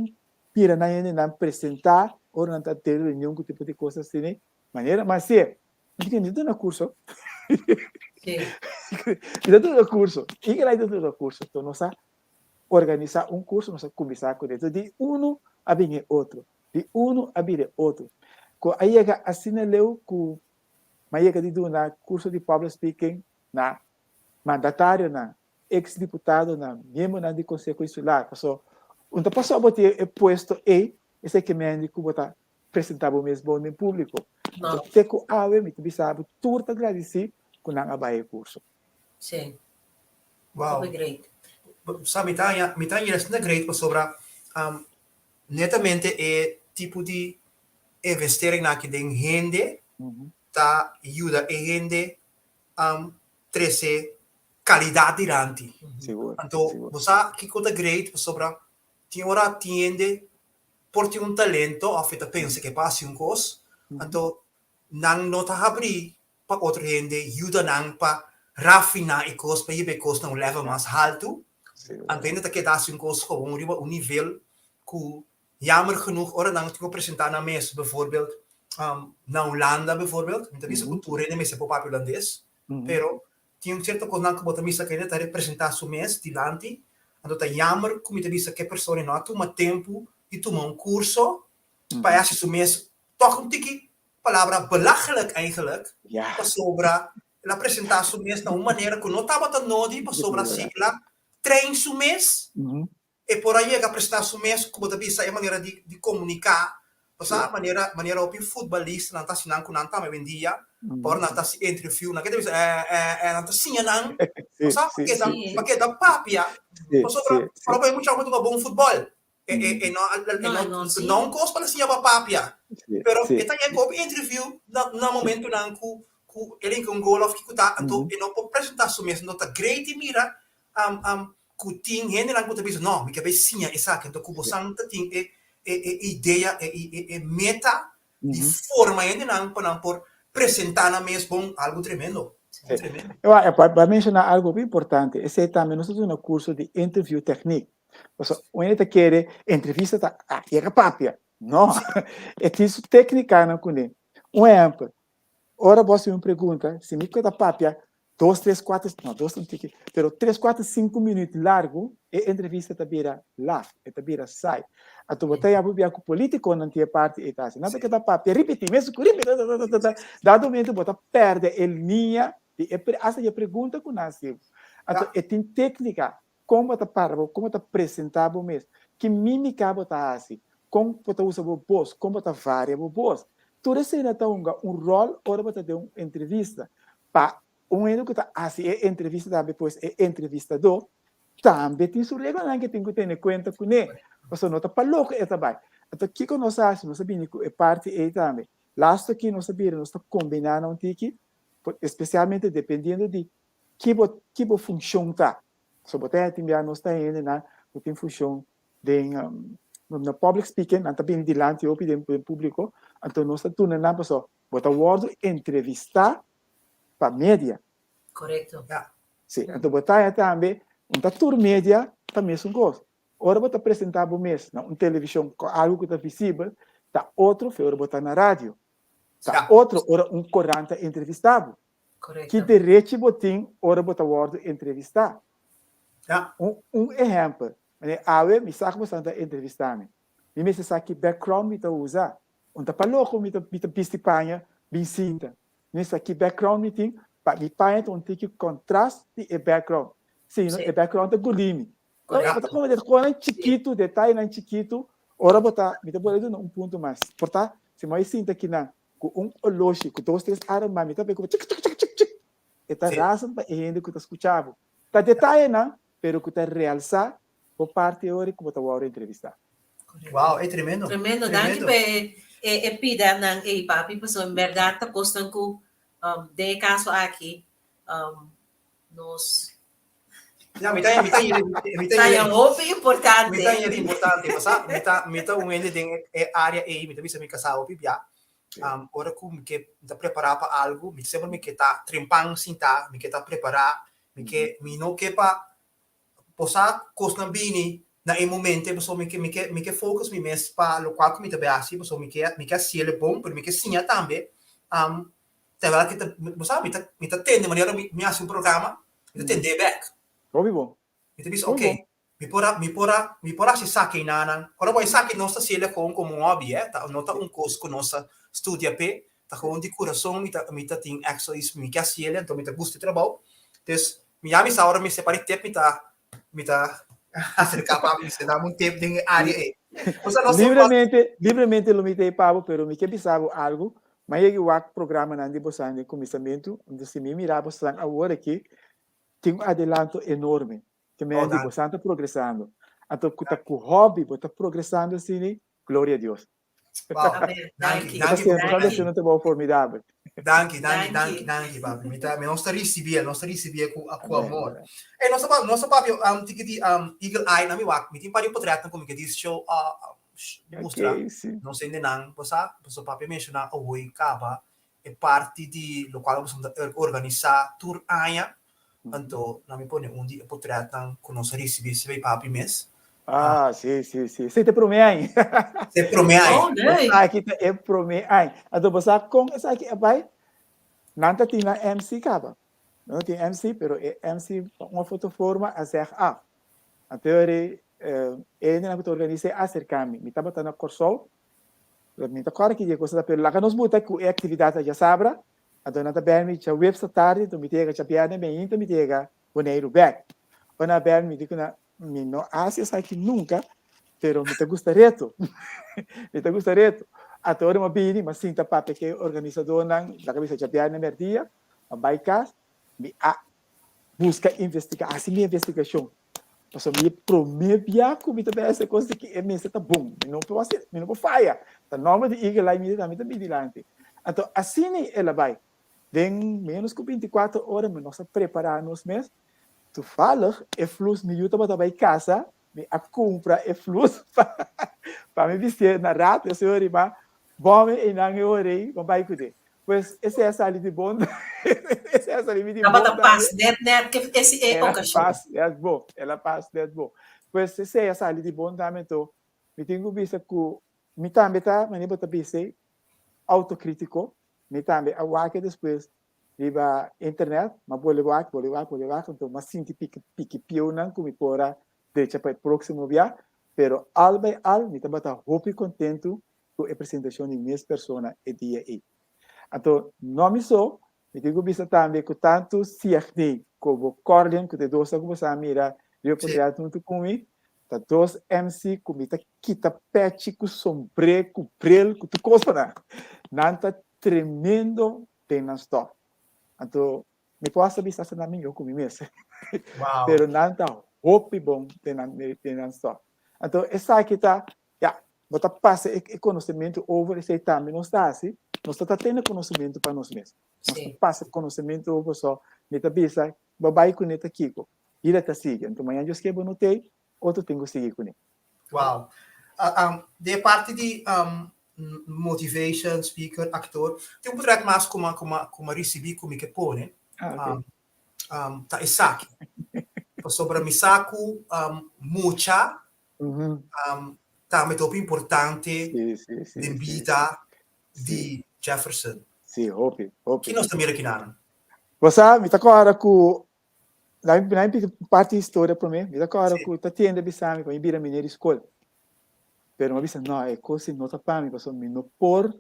mira nan hendenan presentá ora nan ta den reunion ku tipo di kos asina, manera mas sier. Mi di, mi ta duna kurso. Mi ta duna kurso. I kila ta duna kurso. Enton nos a organisá un kurso, nos a kuminsá kuné. Enton di unu a bini e otro, di unu a bira e otro. Ku a yega asina leu ku mi a yega di duna kurso di public speaking na mandatarionan, ex diputadonan, miembronan di Konseho Insular. Paso un ta pasó bo tin e puesto ei, esei ke mende ku bo ta presentá bo mes bon den públiko. Anto te ku awe mi ta bisa bo tur ta gradisí ku nan a bai e kurso. Sí. Wow. Hopi great. Sa mi ta haña, mi ta haña asina great pasobra netamente e tipo di investering aki den hende ta yuda e hende trese kalidat dilanti. Sigur, Anto sigur. bo sa kiko ta great pasobra tin ora tin hende por tin un talento of e ta pensa ke pa hasi un kos, anto nan no ta habri pa otro hende yuda nan pa rafiná e kos, pa hiba e kos na un level mas haltu. Sigur. Anto hende ta keda hasi un kos gewoon riba un nivel ku jammer genoeg ora nan tin ku presentá nan mes, bijvoorbeeld na Hulanda bijvoorbeeld, mi ta bisa ku tur hende mester por papia hulandes, pero tin un sierto kosnan ku bo ta misa ku hende ta representá su mes dilanti, anto ta jammer ku mi ta bisa ku e persona no a tuma tempu di tuma un kurso pa e hasi su mes tòg un tiki palabra belachelijk eigenlijk, pasobra el a presentá su mes na un manera ku no tabata nodi pasobra si el a train su mes E por a yega a prestá su mes ku bo ta bisa e manera di di komuniká, pasá manera manera hopi futbalistanan ta hasi nan ku nan tambe awendia, ora nan ta hasi interview nan ke ta bisa eh eh eh nan ta siña nan, pasá pa keda pa keda papia, pasobra ora bo e mucha ku ta bon futbòl e e e no e no no un kos pa nan siña pa papia, pero e ta yega hopi interview na na momentunan ku ku e rinka un gol òf kiko ta anto e no por presentá su mes, no ta great di mira ku tin hendenan ku ta bisa, no, mi ke bai siña esaki. Anto ku bosan ta tin e e idea, e e meta. Di forma hendenan pa nan por presentá nan mes bon, algu tremendo. Tremendo. Bo a menshoná algu hopi importante, esei tambe nos ta duna kurso di interview techniek. Pasobra un hende ta kere entrevista ta ah, yega papia. No, e tin su téknikanan kuné. Un ehèmpel, ora bo hasi un pregunta, si mi ta papia dos, tres, kuater, no dos ta un tiki, pero tres, kuater, sinku minüt largu, e entrevista ta bira laf, e ta bira saai. Anto bo ta yama bia ku polítikonan tin e parti ei ta hasi. Nan ta keda papia, ripití, mesun ku ripití, ta, ta, ta, ta, dado momento bo ta pèrdè e liña di e, asta di e pregunta ku nan a hasi bo. Anto e tin téknika Kon bo ta para bo, kon bo ta presentá bo mes, ki mímika bo ta hasi, kon bo ta usa bo bos, kon bo ta varia bo bos. Tur eseinan ta hunga un ròl ora bo ta den un entrevista. Pa un hende ku ta hasi e entrevista tambe, pues e entrevistadó tambe tin su reglanan ke tin ku tene kuenta kuné, pasobra no ta pa loko e ta bai. Anto kiko nos a hasi? Nos a bini ku e parti ei tambe. Lastu aki nos a bira, nos ta kombiná nan un tiki, espesialmente dependiendo di Ki bo ki bo funshon ta? So bo ta tin bia nos ta hendenan ku tin funshon den na public speaking, nan ta bini dilanti hopi den den públiko, anto nos ta duna nan paso bo ta wòrdu entrevistá pa media. Korekto. Ya. Si, anto bo ta haña tambe, un ta tur media ta mesun kos. Ora bo ta presentá bo mes na un televishon ku algu ku ta visibel, ta otro fe ora bo ta na radio. Ta Ya. otro ora un korant ta entrevistá bo. Correcto. Ki derechi bo tin ora bo ta wordo entrevistá? Ja. Un, un ehempel, Meneer awe mi sa ku boso ta entrevistá mi. Mi mester sa ki background mi ta usa. Un ta pa loko mi ta mi ta bisti paña bin sinta. Mi mester sa ki background mi tin pa mi paña ta un tiki contrast di e background. Si no e background ta guli mi. Correcto. Bo ta komprende konan chikitu, detayenan chikitu, ora bo ta, mi ta por duna un punto mas. Por ta, si mi a sinta kinan ku un oloshi ku dos tres arma mi ta bay ku chik chik chik chik chik e ta rason pa e hende ku ta skucha bo ta detayenan pero ku ta realsa bo parti e ora ku bo ta wòrdu entrevistá. Wow, e tremendo. Tremendo, danki pa e e pidanan ei papi, pasobra en bèrdat ta kosnan ku den e kaso aki nos Ja, mi ta mi ta mi ta ta hopi importante. Mi ta yeri importante, pasa mi ta mi ta un hende den e área ei, mi ta bisa mi kasá hopi bia. Ora ku mi ke mi ta prepará pa algu, mi semper mi ke ta trempan sintá, mi ke ta prepará, mi ke mi no ke pa bo sa kosnan bini na e momente pasobra mi ke mi ke mi ke focus mi mes pa lokual ku mi ta bai hasi pasobra mi ke mi ke hasiel bon pero mi ke siña tambe. Terwijl ki ta, bo sa, mi ta, mi ta tende manera mi, mi hasi un programa, mi ta tend'é bek. Hopi bon. Mi ta bisa, Hopi ok, bon. mi por a, mi por a, mi por hasi esaki einan. Ora bo esaki nos ta hasiel gewoon komo un hobby, eh, ta, no ta un kos ku nos ta studia p'e, ta gewoon di kurason mi ta, mi ta tin èk zoiets, mi ke hasiel, anto mi ta gusta e trabou. Dus, mi ya mi sa ora mi separa e tep mi ta, mi ta acerca pa mi dame un tip den e área ei. O sea, nos Libremente, libremente lo mi ta ei pa bo, pero mi ke bisa bo algu, mi a yega wak programanan di bosan den kuminsamentu, enton si mi mira bosan awor aki, tin un adelanto enorme, ke Oh, men di danki. bosan ta progresando. Anto ku ta ku hobby bo ta progresando asina, gloria a Dios. Wow. Amen. Danki, Danki. danki, Bosan ta Danki. haciendo un trabou formidabel. Danki, danki, danki, Danki. danki, papi. Mi ta, mi nos ta ricibié, nos ta ricibié cu, cu Amen, amor. amen. Ey, nos ta, nos ta papia um, tiki di um, Eagle Eye, na mi wak, mi tin par di potretnan cu mi ke dis show, uh, mustra. Ok, sí. Nos hendenan, bo sa, pasobra papi a menciona awor caba e parti di locual bo ta organisa tur aña, anto na mi pone un di e potretnan cu nos a ricibi esey papi mes. Ah, sí, sí, sí. Esey ta e prome aña. E prome aña. Oh, leuk. Esaki ta e prome aña. Anto bo sa con esaki a bay? Nan ta tin nan MC caba. Nan ta tin MC, pero e MC pa un of otro forma a zeg af. Anto e hendenan cu ta organisa a acerca mi. Mi tabata na Corsou. Mi ta kòrda ki dia ku esaki ta, pero laga nos buta ku e aktividat ta djasabra, anto nan ta bèn mi djaweps ta tardi, anto mi ta yega djabièrnè meinta mi ta yega Boneiru bèk. Ora nan a bèn mi di ku nan, mi no hasi esaki nunka, pero mi ta gusta reto, mi ta gusta reto. Anto ora mi a bini, mi a sinta papia ku e organisadónan, laga bisa djabièrnè mèrdia, mi a bai kas, mi a buska investigá, hasi mi investigashon. Pasobra mi e promé bia ku mi ta bai hasi e kos di ki e mester ta bon. Mi no por hasi, mi no por faya. Ta nòmber di Eagle Eye Media tambe ta bin dilanti. Anto asina el a bai. Den ménos ku binti kuater ora mi nos a prepará nos mes. Toevallig e flus mi yu tabata bai kasa, mi a kumpra e flus pa mi bistié na rato. E señor riba. Bòme einan e ora ei, bo bai kuné. Pues esei a sali di bon, esei a sali mi di bon Tabata tambe. pas net net ke esi e El a okashon. pas net bon, el a pas net bon. Pues esei a sali di bon tambe, anto mi tin ku bisa ku mi tambe ta, manera bo ta bisa ei, autokritiko, mi tambe a wak e despues riba internet, m'a bole wak, bole wak, bole wak, anto m'a sinti piki piki pieunan ku mi por a drecha pa e próksimo bia, pero al bai al mi tabata hopi kontentu ku e presentashon di mes persona e dia ei. Anto no mi so, mi tin ku bisa tambe ku tantu Siegni komo Corlin, ku ta e dosnan ku bo sa mira riba potret huntu ku mi, ta dos MC ku mi ta kita pechi ku sombré, ku bril, ku tur kos pa nan. Nan ta tremendo den nan stòf. Anto mi por hasta bisa hasta nan mihó ku mi mes. Wow. Pero nan ta hopi bon den nan den nan stòf. Anto esaki ta, ya, bo ta pasa e e konosementu over, esei tambe nos ta hasi, nos ta ta tene konosementu pa nos mes. Nos ta Sí. pasa konosementu over, so mi ta bisa bo bai kuné ta kiko? Bida ta sigui. Anto mañana Dios ke bo no t'ei, otro tin ku sigui kuné. Wow. Di e parti di motivation speaker, actor, tin un portret mas ku mi ku mi a risibi ku mi ke pone, ta esaki. Pasobra mi sa ku mucha tambe ta hopi importante den bida di Jefferson. Sí, hopi, hopi. Ki nos ta mira kinan? Bo sa, mi ta kòrda ku Na mi na mi pidi parti historia promé, mi ta kòrda ku ta tende bisa mi pa mi bira miner di skol. Pero mi a bisa, no, e kos ei no ta pa mi, pasobra mi no por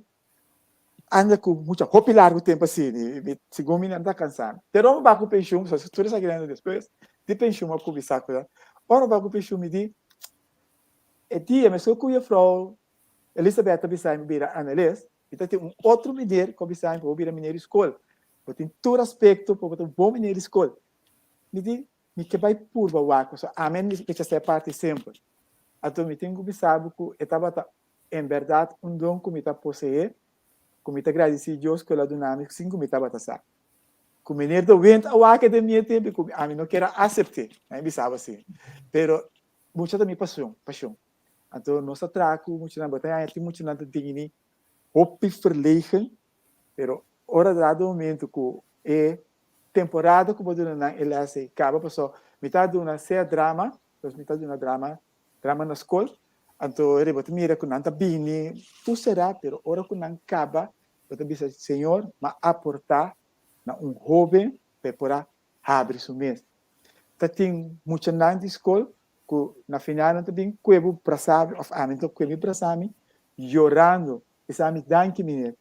anda ku mucha hopi largu tempu asina, i mi segun mi nan ta kansa mi. Pero ora mi bai ku penshun, pasobra tur esaki nan despues di penshun mi a kuminsá ku nan. Ora mi bai ku penshun mi di, e dia meskos ku jefrou Elisabeth ta bisa mi bira analis, Mi ta tin un otro meneer ku a bisa mi pa bo bira meneer di skol. Bo tin tur aspekto pa bo ta un bon meneer di skol. Mi di, mi ke bai purba wak pasobra ami a rechasá e parti simpel. Anto mi tin ku bisa bo ku e tabata en bèrdat un don ku mi ta poseé, ku mi ta gradisí Dios ku el a duna mi sin ku mi tabata sa. Ku meneer de Wind a wak den mi e tempu i ku ami no kier a asept'é. Mi a bisa bo asina. Pero mucha ta mi pasion, pashon. Anto nos ta traha ku muchanan, bo ta haña tin muchanan ta digni hopi verlegen, pero ora dado momento ku e temporada ku bo duna nan e les ei kaba paso mi ta duna sea drama, pues mi ta duna drama, drama na skol, anto bo ta mira ku nan ta bini tur será, pero ora ku nan kaba bo ta bisa Señor m'a aportá na un hoben pa e por a habri su mes. Ta tin muchanan di skol ku na final nan ta bin kue bo brasa mi òf ami ta kue mi brasa mi yorando bisa mi danki meneer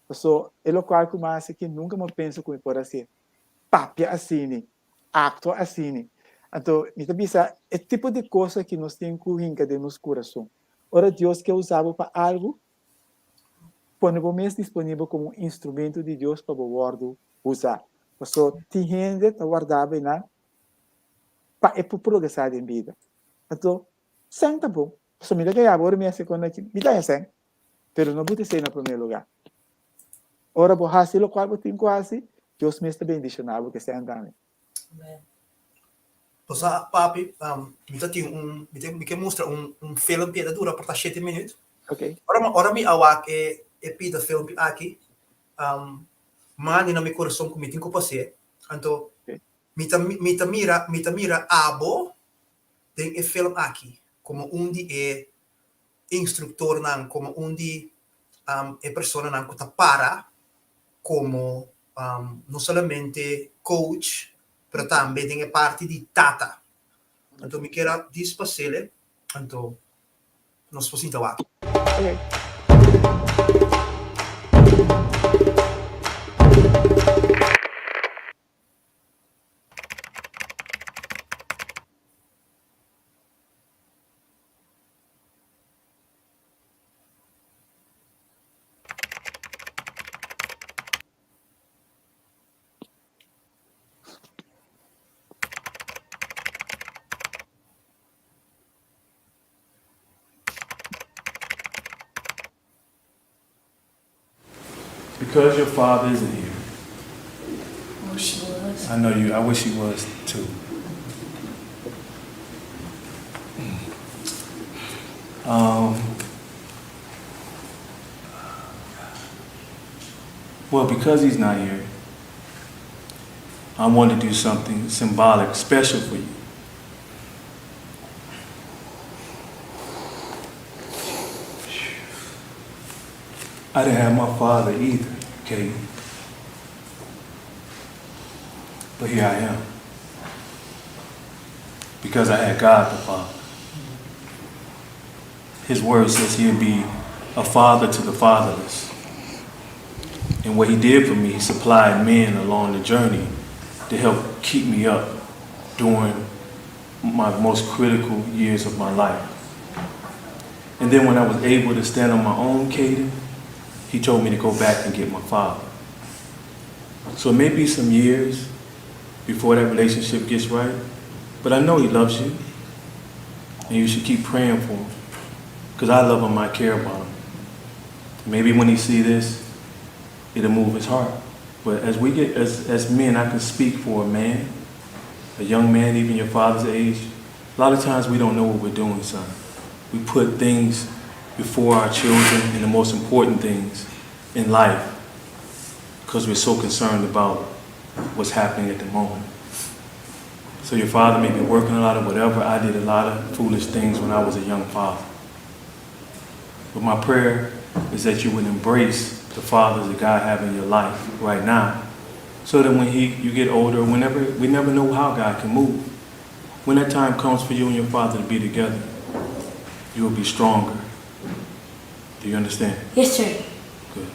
paso e lokual ku mi a hasi aki nunka mi a pensa ku mi por hasié papia asini aktua asini anto mi ta bisa e tipo di kos aki nos tin ku hinka den nos kurason ora Dios ke usa bo pa algu pone bo mes disponibel komo un instrumento di Dios pa bo wòrdu usa paso tin hende ta warda bo einan pa e por progresá den bida. Anto, sèn ta bon. Pasobra mi ta kaya bo ora mi hasi kon aki, mi ta haña sèn, pero no buta esei na promé lugá. Ora bo hasi lokual bo tin ku hasi, Dios mes ta bendishoná bo ku e sèn tambe. Bo sa, papi, mi ta tin un, mi ta, mi ke mustra un, un filmpje, e ta dura por ta shete minüt. Ok. Ora mi, ora mi a wak e, e pida filmpje aki, mandi na mi kurason ku mi tin ku pas'é. Anto, Mi ta mi ta mira mi ta mira abo den e film aki komo un di e instruktornan, komo un di e personanan ku ta para komo no solamente coach pero tambe den e parti di tata. Anto mi kier a dispasele anto nos por sinta wak. Okay. Because your father isn't here. I wish he was. I know you. I wish he was too. Um, Well, because he's not here, I want to do something symbolic, special for you. I didn't have my father either, okay? But here I am. Because I had God the Father. His word says he'll be a father to the fatherless. And what he did for me, he supplied men along the journey to help keep me up during my most critical years of my life. And then when I was able to stand on my own, Caden, he told me to go back and get my father. So it may be some years before that relationship gets right, but I know he loves you. And you should keep praying for him. Because I love him, I care about him. Maybe when he see this, it'll move his heart. But as we get, as, as men, I can speak for a man, a young man, even your father's age. A lot of times we don't know what we're doing, son. We put things before our children and the most important things in life because we're so concerned about what's happening at the moment. So your father may be working a lot of whatever. I did a lot of foolish things when I was a young father. But my prayer is that you would embrace the fathers that God have in your life right now. So that when he you get older, whenever we never know how God can move. When that time comes for you and your father to be together, you will be stronger. Do you understand? Yes, sir. Good.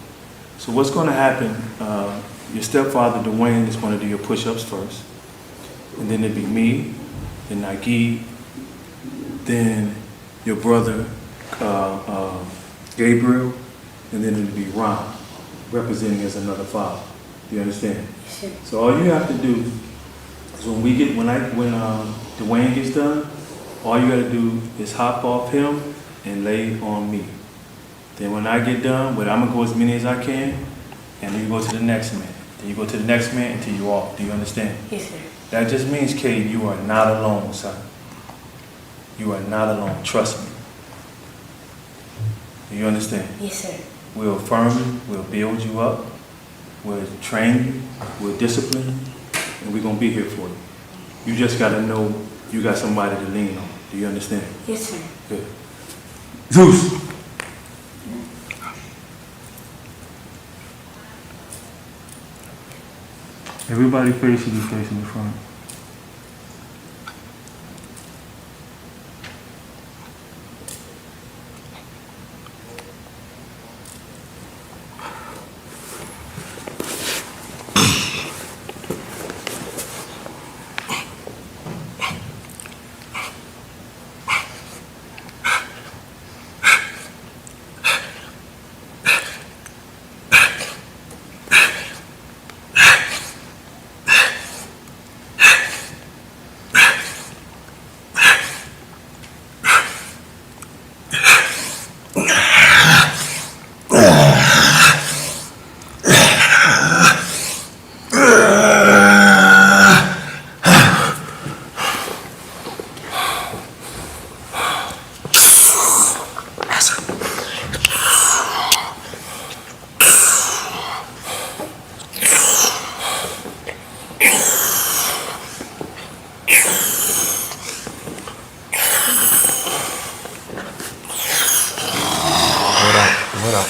So what's going to happen, uh, your stepfather, Dwayne, is going to do your push-ups first. And then it'd be me, then Nagi, then your brother, uh, uh, Gabriel, and then it'd be Ron, representing as another father. Do you understand? Yes, sir. So all you have to do is when we get when I when um, Dwayne gets done, all you gotta do is hop off him and lay on me. Then when I get done, but I'm gonna go as many as I can, and then you go to the next man. Then you go to the next man until you off. Do you understand? Yes, sir. That just means, Kate, you are not alone, son. You are not alone. Trust me. Do you understand? Yes, sir. We'll affirm you, we'll build you up, we'll train you, we'll discipline you, and we're gonna be here for you. You just gotta know you got somebody to lean on. Do you understand? Yes, sir. Good. Zeus! Everybody face should be facing the front. What up?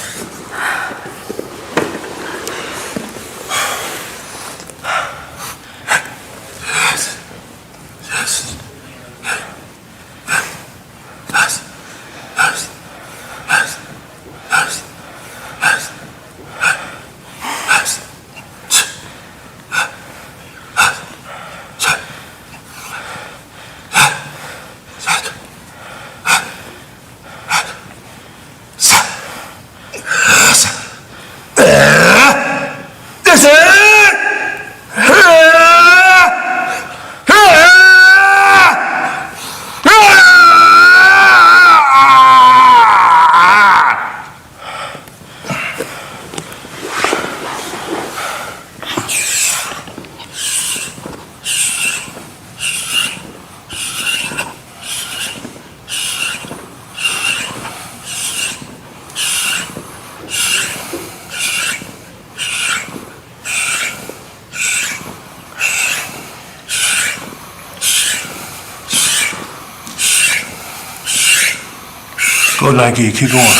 Go, Nike. Keep going.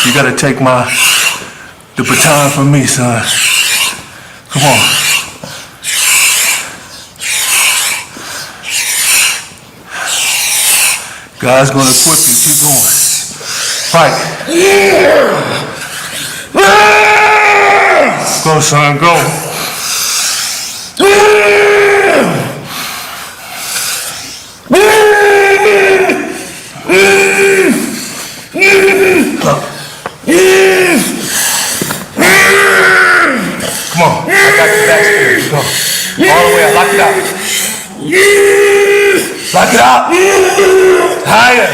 You gotta take my the baton from me, son. Come on. God's gonna equip you. Keep going. Fight. Go, son. Go. Come on. I got the back spirit. Go. All the way up. Lock it up. Lock it up. Higher.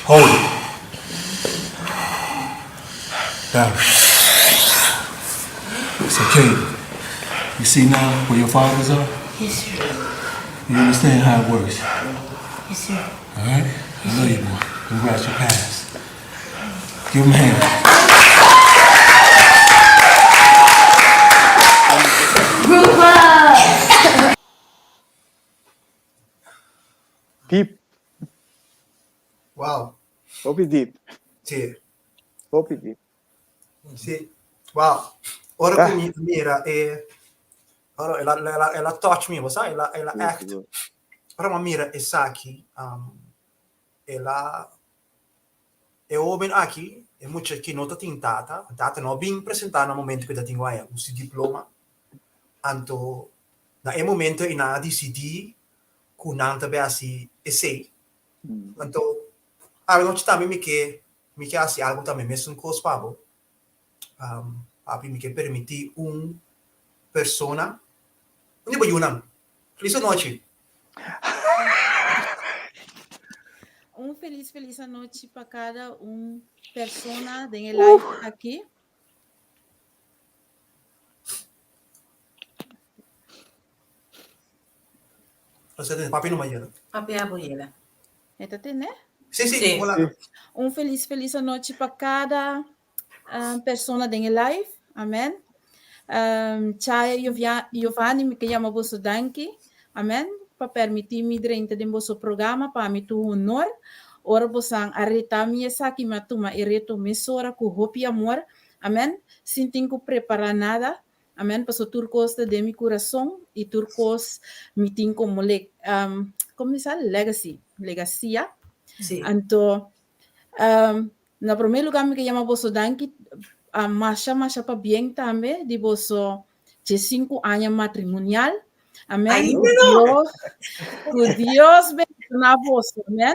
Hold it. Down. It's okay. You see now where your fathers are? Yes, sir. You understand how it works? Yes, sir. All right? I love you, boy. Congrats, you passed. Give him a hand. Grupa! Deep. Wow. Hopi deep. Si. Hopi deep. Si. Wow. Ora ku mi mira e ora el a el a el a touch mi, bo sa, el a el a echt. Ora mi a mira esaki, um, el a e hoben aki, e mucha ki no ta tin tata, tata no a bin presenta na momento ku e ta tin waya ku su diploma. Anto na e momento ei nan a disidí ku nan ta bai hasi esei. Anto awe tambe mi ke mi ke hasi algu tambe mesun kos pa bo. Um, papi, mi ke permití un persona, un di bo yunan. Felis anochi. Un felis, felis anochi pa kada un persona den e live aki. Osea, papi no mayera. Papi abo yera. E ta tende? Sí, sí, Sí. hola. Un felis, felis anochi pa kada persona den e live. Amen. Chaya Giovanni, mi ke yama boso danki. Amen. Pa permití mi drenta den boso programa, pa mi tur honor. Ora bosan a reta mi esaki, mi a tuma e reto mesora ku hopi amor. Amen. Sin tin ku prepará nada. Amen. Paso tur kos ta den mi kurason i tur kos mi tin komo le, komo mi sa? Legacy. Legasia. Sí. Anto, na promé lugá mi ke yama boso danki, masha masha pabien tambe di boso diesinku aña matrimonial. Amen. Ainda no. Dios, ku Dios bendishoná boso. Amen.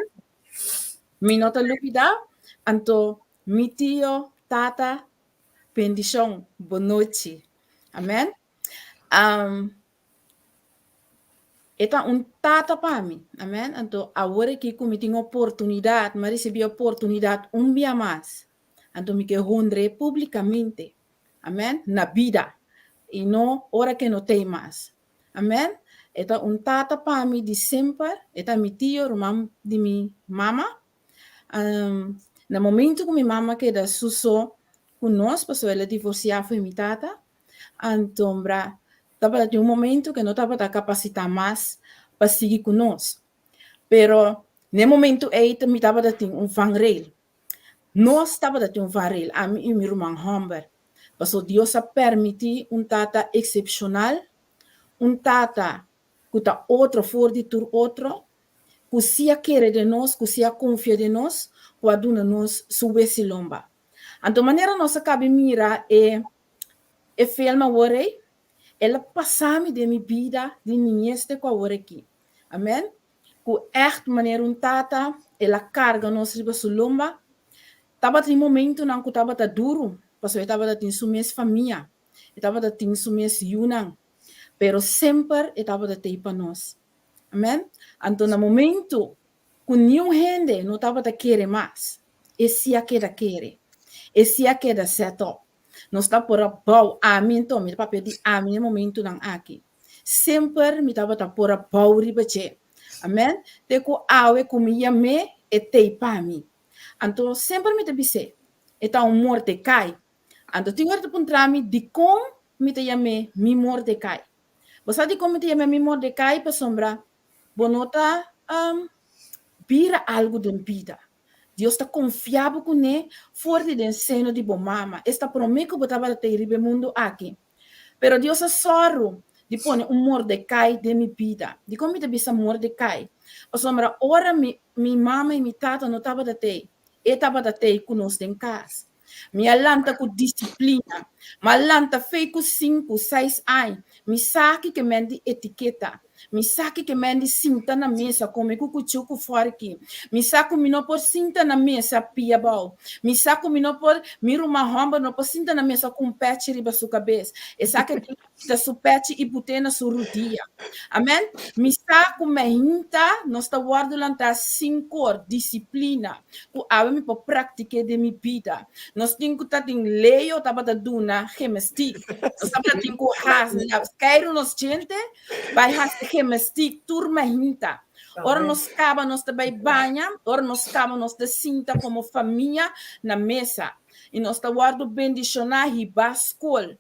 Mi no ta lubidá. Anto, mi tio, tata, bendishon. Bonochi. Amen. E ta un tata pa mi. Amen. Anto, awor aki ku mi tin oportunidat, mi a risibí oportunidat un bia mas. Anto mi ke hondr'é públikamente. Amen. Na bida. I no ora ke no t'ei mas. Amen. E ta un tata pa mi di semper. E ta mi tio, ruman di mi mama. Na momento ku mi mama keda su so ku nos, pasobra el a divorsiá for mi tata, antombra tabata tin un momento ku e no tabata kapasitá mas pa sigui ku nos. Pero na e momento ei mi tabata tin un vangrail. Nos tabata tin un vangrail, ami i mi ruman hòmber. Pasobra Dios a permití un tata eksepshonal, un tata ku ta otro for di tur otro, ku si a kere den nos, ku si a konfia den nos, ku a duna nos su wesi lomba. Anto manera nos a kabi mira e e film awor ei, el a pasa mi den mi bida di niñes te ku awor aki. Amen. Ku ègt manera un tata, el a karga nos riba su lomba. Tabatin momentunan ku tabata duru, pasobra e tabata tin su mes famia, e tabata tin su mes yunan, pero semper e tabata tei pa nos. Amen. Anto na momentu ku niun hende no tabata kere mas, e si a keda kere, e si a keda set up. Nos ta por a bou, ami anto, mi ta papia di ami na e momentunan aki. Semper mi tabata por a bou riba dje. Amen. Te ku awe ku mi yam'é, e t'ei pa mi. Anto semper mi ta bis'é, e ta un Mordecai. Anto tin ora ta puntra mi dikon mi ta yam'é mi Mordecai. Bo sa dikon mi ta yam'é mi Mordecai? Pasobra bo no ta. bira algu den bida. Dios ta konfia bo kuné for di den seno di bo mama, esta promé ku bo tabata ta riba e mundu aki. Pero Dios a sòru di pone un Mordecai den mi bida. Dikon mi ta bisa Mordecai? Pasobra ora mi mi mama i mi tata no tabata t'ei, e tabata t'ei ku nos den kas. Mi a lanta ku disiplina. Mi a lanta fei ku sinku, seis aña. Mi sa kiko men di etiketa. Mi sa kiko men di sinta na mesa kome ku kuchú ku fòrki. Mi sa ku mi no por sinta na mesa pia abou. Mi sa ku mi no por, mi ruman hòmber no por sinta na mesa ku un pèchi riba su kabes. E sa ku e tin ku kita su pèchi i put'é na su rudia. Amèn. Mi sa ku meinta nos ta wòrdu lantá sin kor, disiplina, ku awe mi por praktik'é den mi bida. Nos tin ku ta tin Leo tabata duna gemestik. Nos tabata tin ku hasi, skeiru nos djente, bai hasi gemestik tur mainta. Ora nos kaba nos ta bai baña, ora nos kaba nos ta sinta komo famia na mesa i nos ta wòrdu bendishoná hiba skol.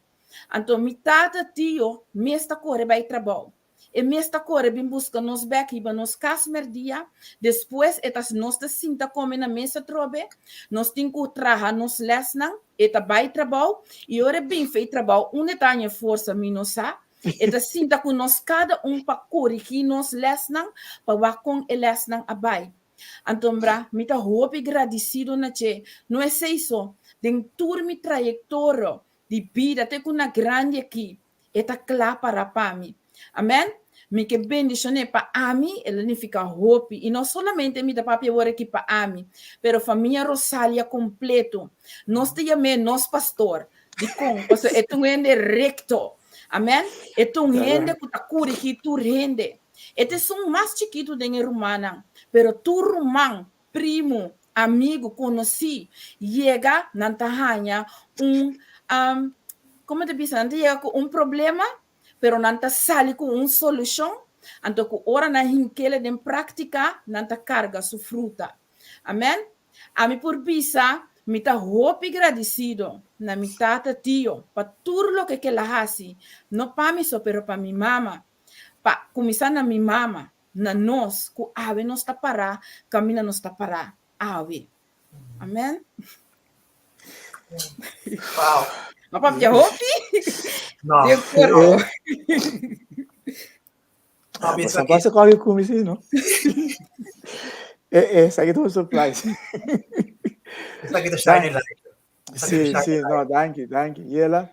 Anto mi tata tio mes ta kore bai trabou. E mes ta kore bin buska nos bèk hiba nos kas mèrdia, despues e ta nos ta sinta kome na mesa atrobe, nos tin ku traha nos lèsnan, e ta bai trabou i ora e bin fei trabou unda e ta haña forsa mi no sa, E ta sinta ku nos kada un pa korigí nos lèsnan, pa wak kon e lèsnan a bai. Antombra, mi ta hopi gradisido na dje. No esei so, den tur mi trayektorio di bida te ku na grandi akí, e ta kla pará pa mi. Amèn. Mi ke bendishon'é. Pa ami, el a nifiká hopi. I no solamente mi ta papia awor akí pa ami, pero famia Rosalia kompleto. Nos ta yam'é nos pastor. Dikon? Pasobra e ta un hende rekto. Amèn. E ta un hende ku ta korigí tur hende. E ta esun mas chikitu den e rumannan, pero tur ruman, primu, amigu, konosí yega, nan ta haña un, komo ta bisa, nan ta yega ku un problema, pero nan ta sali ku un solushon, anto ku ora nan hink'el den práktika, nan ta karga su fruta. Amèn. Ami por bisa, mi ta hopi gradisido na mi tata tio pa tur loke ke el a hasi, no pa mi so pero pa mi mama, pa kuminsá na mi mama, na nos ku awe nos ta pará kaminda nos ta pará awe. Amèn. Wow. No papia hopi? No. De acuerdo. No, Você passa qualquer coisa assim, não? É, é, sabe que é surprise. Esaki ta shining light. Sí, sí, no, danki, danki. Yela,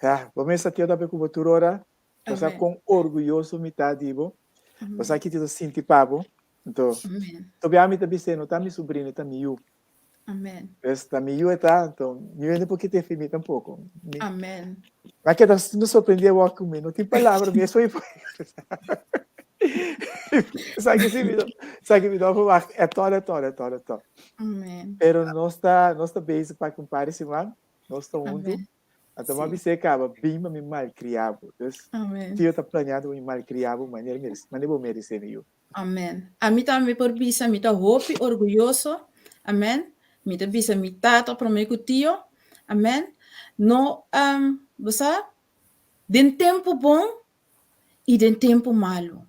ja, bo mesa tio tape ku bo tur ora, bo sa kon orguyoso mi ta di bo, bo sa ki ti ta sinti pa bo. Anto, tobia mi ta bis'é, no ta mi sobrino, ta mi yu. Amen. Pues ta mi yu e ta, anto mi yu no por kita efe mi tampoco. Mi, Amen. Ma keda me sorprendí awor ku mi no tin palabra mi eso Sa que sí, mi no, sa que mi no verwacht. E tòg, e tòg, e tòg, e tòg. Amen. Pero nos ta, nos ta bezig pa un par di siman, nos ta huntu. Amen. Anto m'a Sí. bis'é kaba, bin pa mi malkriá bo. Dus, Amen. tio ta planeando pa mi malkriá bo manera merece, manera bo meresé mi yu. Amen. Ami tambe por bisa mi ta hopi orguyoso. Amen. Mi ta bisa mi tata prome ku tio. Amen. No, um, bo sa, den tempu bon i den tempu malu,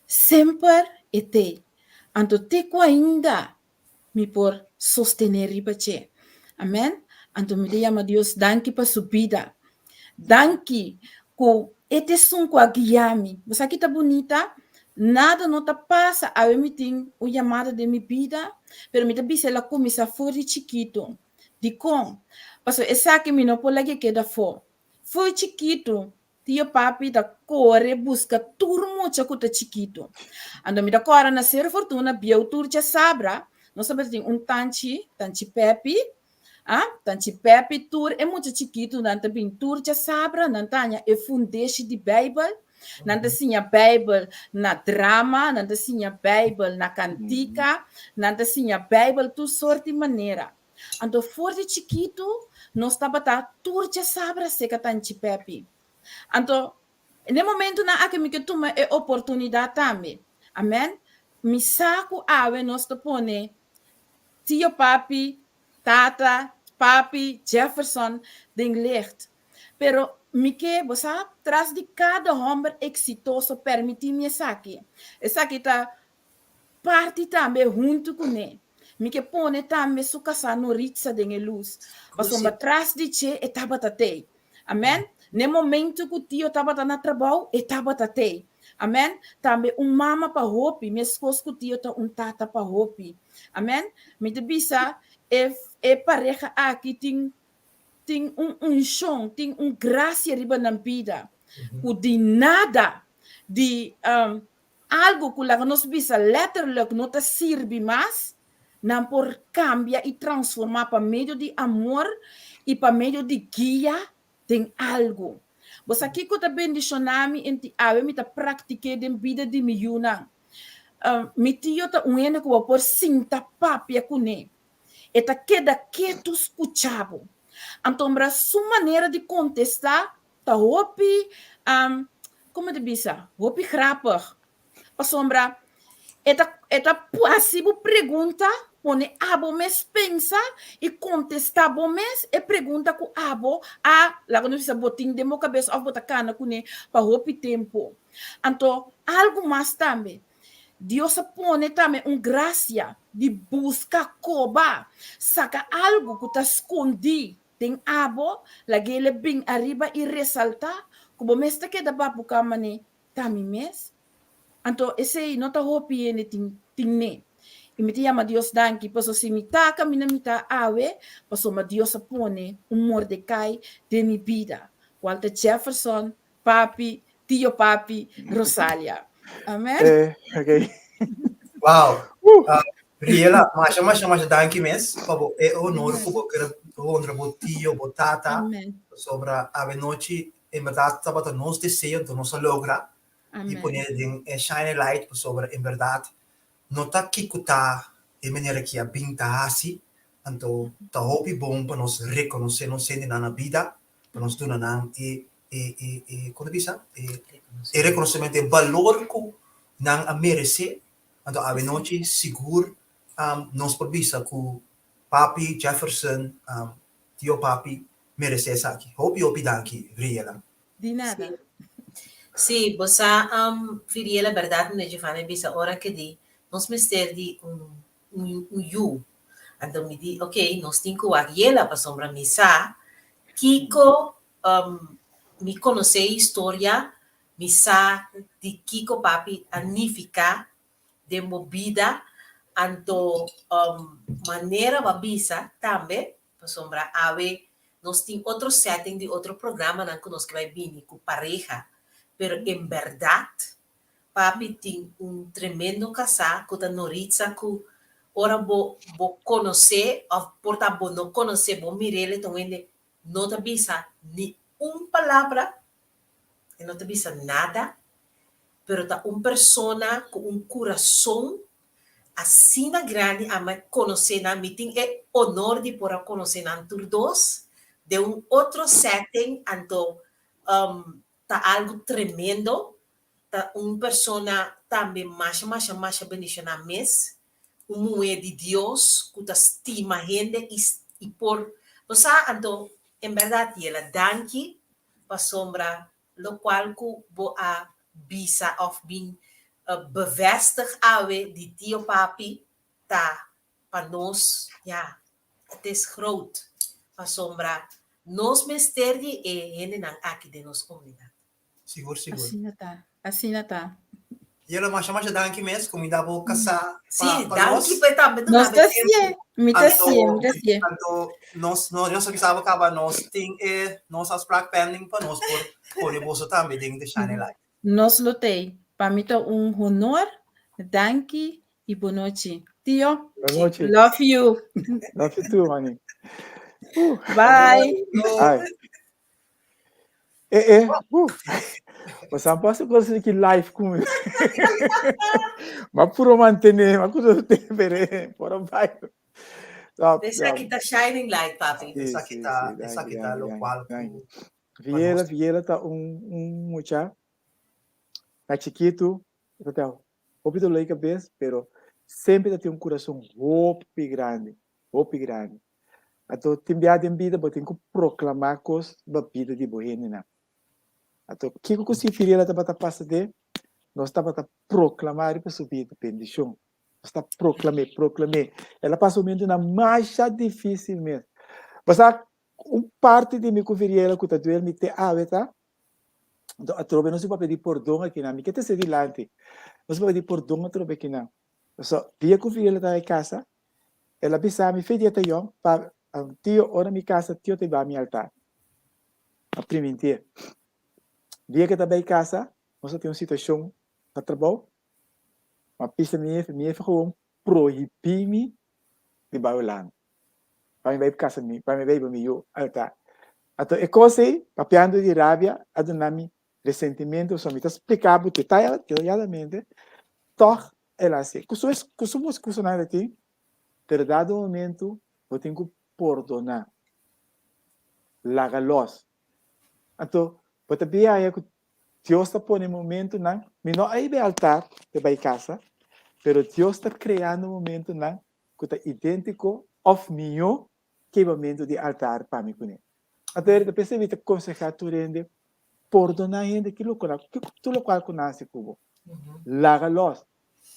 semper e t'ei. Anto te ku ainda mi por sostené riba dje. Amen. Anto mi ta yama Dios danki pa su bida. Danki ku e ta esun ku a guia mi. Bo sa ki ta bunita? Nada no ta pasa. Awe mi tin un yamada den mi bida, pero mi ta bisa el a kuminsá for di chikitu. Dikon? Pasobra esaki mi no por laga e keda afó. For di chikitu Tio papi ta kore buska tur mucha ku ta chikitu. Anto mi ta kòrda na Sero Fortuna bieu tur djasabra, nos tabata tin un tanchi, tanchi Pepi, ah, tanchi Pepi tur e mucha chikitunan ta bin tur djasabra, nan ta haña e fundeshi di Beibel, nan ta siña Beibel na drama, nan ta siña Beibel na kantika, nan ta siña Beibel tur sorti manera. Anto for di chikitu nos tabata tur djasabra seka Tanchi Pepi. Anto n'e momentunan aki mi ke tuma e oportunidat tambe. Amen. Mi sa ku awe nos ta pone Tio Papi, Tata, Papi, Jefferson den licht. Pero mi ke, bo sa, tras di kada hòmber eksitoso, permití mi esaki. Esaki ta. parti tambe huntu kuné. Mi ke pone tambe su kasá Noritza den e lus, pasobra tras di dje e tabata tei. Amèn. N'e momentu ku tio tabata na trabou, e tabata tei. Amèn. Tambe un mama pa hopi, meskos ku tio ta un tata pa hopi. Amèn. Mi ta bisa e e pareha aki tin tin un unshon, tin un grasia riba nan bida ku di nada di algu ku laga nos bisa letterlijk no ta sirbi mas, nan por kambia i transformá pa medio di amor i pa medio di guia den algu. Bo sa kiko ta bendishoná mi enti awe mi ta praktik'é den bida di mi yunan. Mi tio ta un hende ku bo por sinta papia kuné. E ta keda ketu skucha bo. Antombra su manera di kontestá ta hopi, komo ta bisa, hopi grapig. Pasobra e ta e ta hasi bo pregunta, pone abo mes pensa i kontestá bo mes e pregunta ku abo a, laga nos bisa, bo tin den bo kabes òf bo ta kana kuné pa hopi tempu. Anto algu mas tambe, Dios a pone tambe un grasia di buska koba, saka algu ku ta skondí den abo, lag'el e bin ariba i resaltá ku bo mes ta keda babuká manera ta mi mes. Anto esei no ta hopi hende tin tin ne. I mi ta yama Dios danki pasobra si mi ta kaminda mi ta awe, pasobra Dios a pone un Mordecai den mi bida, kual ta Jefferson Papi, Tio Papi, Rosalia. Amen. Eh, ok. Wow. Uh, Riela, masha, masha, masha danki mes pa bo e honor ku bo kere honra bo tio, bo tata. Amen. Sobra awe nochi, en berdad tabata nos deseo, enton nos a logra di Amen. pone den e shine light pasobra en berdad no ta kiko ta e manera ki a bin ta hasi, anto ta hopi bon pa nos rekonosé nos hendenan na bida, pa nos duna nan e e e e kon ta bisa e e rekonosementu e balor ku nan a meresé anto awe nochi sigur nos por bisa ku papi Jefferson tio papi meresé esaki hopi hopi danki Vriela. Di nada. Sí, bo sa Vriela bèrdat meneer Giovanni a bisa ora ke di nos mester di un un un yu anto mi di ok nos tin ku wak Yela pasobra mi sa kiko Um, mi konosé e historia, mi sa di kiko papi a nifiká den bo bida, anto um, manera bo a bisa tambe, pasobra awe nos tin otro setting di otro programanan ku nos ke bai bini ku pareha, pero en bèrdat papi tin un tremendo kasá ku ta Noritza ku ora bo bo konosé òf por ta bo no konosé, bo mir'el e ta un hende no ta bisa ni un palabra, e no ta bisa nada, pero ta un persona ku un kurason asina grandi, ami a konosé nan, mi tin e honor di por a konosé nan tur dos den un otro setting, anto ta algu tremendo, ta un persona tambe masha masha masha bendishoná mes, un muhé di Dios ku ta stima hende i i por bo sa anto en bèrdat Yela danki pasobra lokual ku bo a bisa òf bin bevestig awe di tio papi ta pa nos ya het is groot pasobra nos mester di e hendenan aki den nos komunidat. Sigur, sigur. Asina ta, asina ta. Yela, masha masha danki mes, kuminda bo kasá pa, Sí, pa nos. danki pa tambe Nos duna ta mi sié, tempu. mi ta sié, Anto, mi ta sié. anto nos, no, nos a bisa bo kaba nos tin e nos afspraak pending pa nos por pone boso tambe den The Shining Light. Nos lo t'ei. Pa mi ta un honor. Danki i bonochi. Tio, Bonochi. love you. Love you too, honey. Bye. Bye. Eh, eh, uh. Você não pode conseguir que live com Mas puro mantener, mas kudo te pere, por vai. Stop, Esaki ta shining light, papi. Sí, Esaki sí, ta, sí, danki, esaki ta danki, lo danki, cual danki. ku pa Viela, nos. Viela ta un, un mucha na chikitu, ta ten hopi dolor di cabeza, pero semper ta tin un corazón hopi grandi, hopi grandi. Anto tin bia den bida bo tin ku proklamá kos riba bida di bo hendenan. Anto kiko ku si Firiela tabata pasa den, nos tabata proklamá riba su bida bendishon. Nos ta proklam'é, proklam'é. El a pasa momentunan masha difísil mes. Bo sa, un parti di mi ku Viriela ku ta duel mi te awe ta, anto atrobe nos tin papia di pordon akinan. Mi ke trese dilanti. Nos tin papia di pordon atrobe akinan. Pasobra dia ku Viriela ta bai kasa, el a bisa mi, fe dia ta yòn, pa, tio, ora mi kasa, tio ta hiba mi altar. A primintié. Dia ku e ta bai kasa, nos a tin un situashon na trabou, Ma pisa mi jefe, mi jefe gewoon prohibí mi di bai Hulanda. Pa mi bai kasa mi, pa mi bai pa mi yu alta. Anto e kos ei, papiando di rabia, a duna mi resentimiento, so mi ta splika bo detayadamente, tòg el a hasi. Ku su ku su kusanan el a tin, pero dado momento bo tin ku pordoná, laga lòs. Anto bo ta biaha ku Dios ta pone momentunan, mi no a iba e altar pa bai kasa, pero Dios ta kreando momentunan ku ta idéntiko òf mihó ku e momentu di altar pa mi kuné. Anto e ta p'esei mi ta konsehá tur hende, pordoná hende ki lokual tur lokual ku nan hasi ku bo. Laga lòs.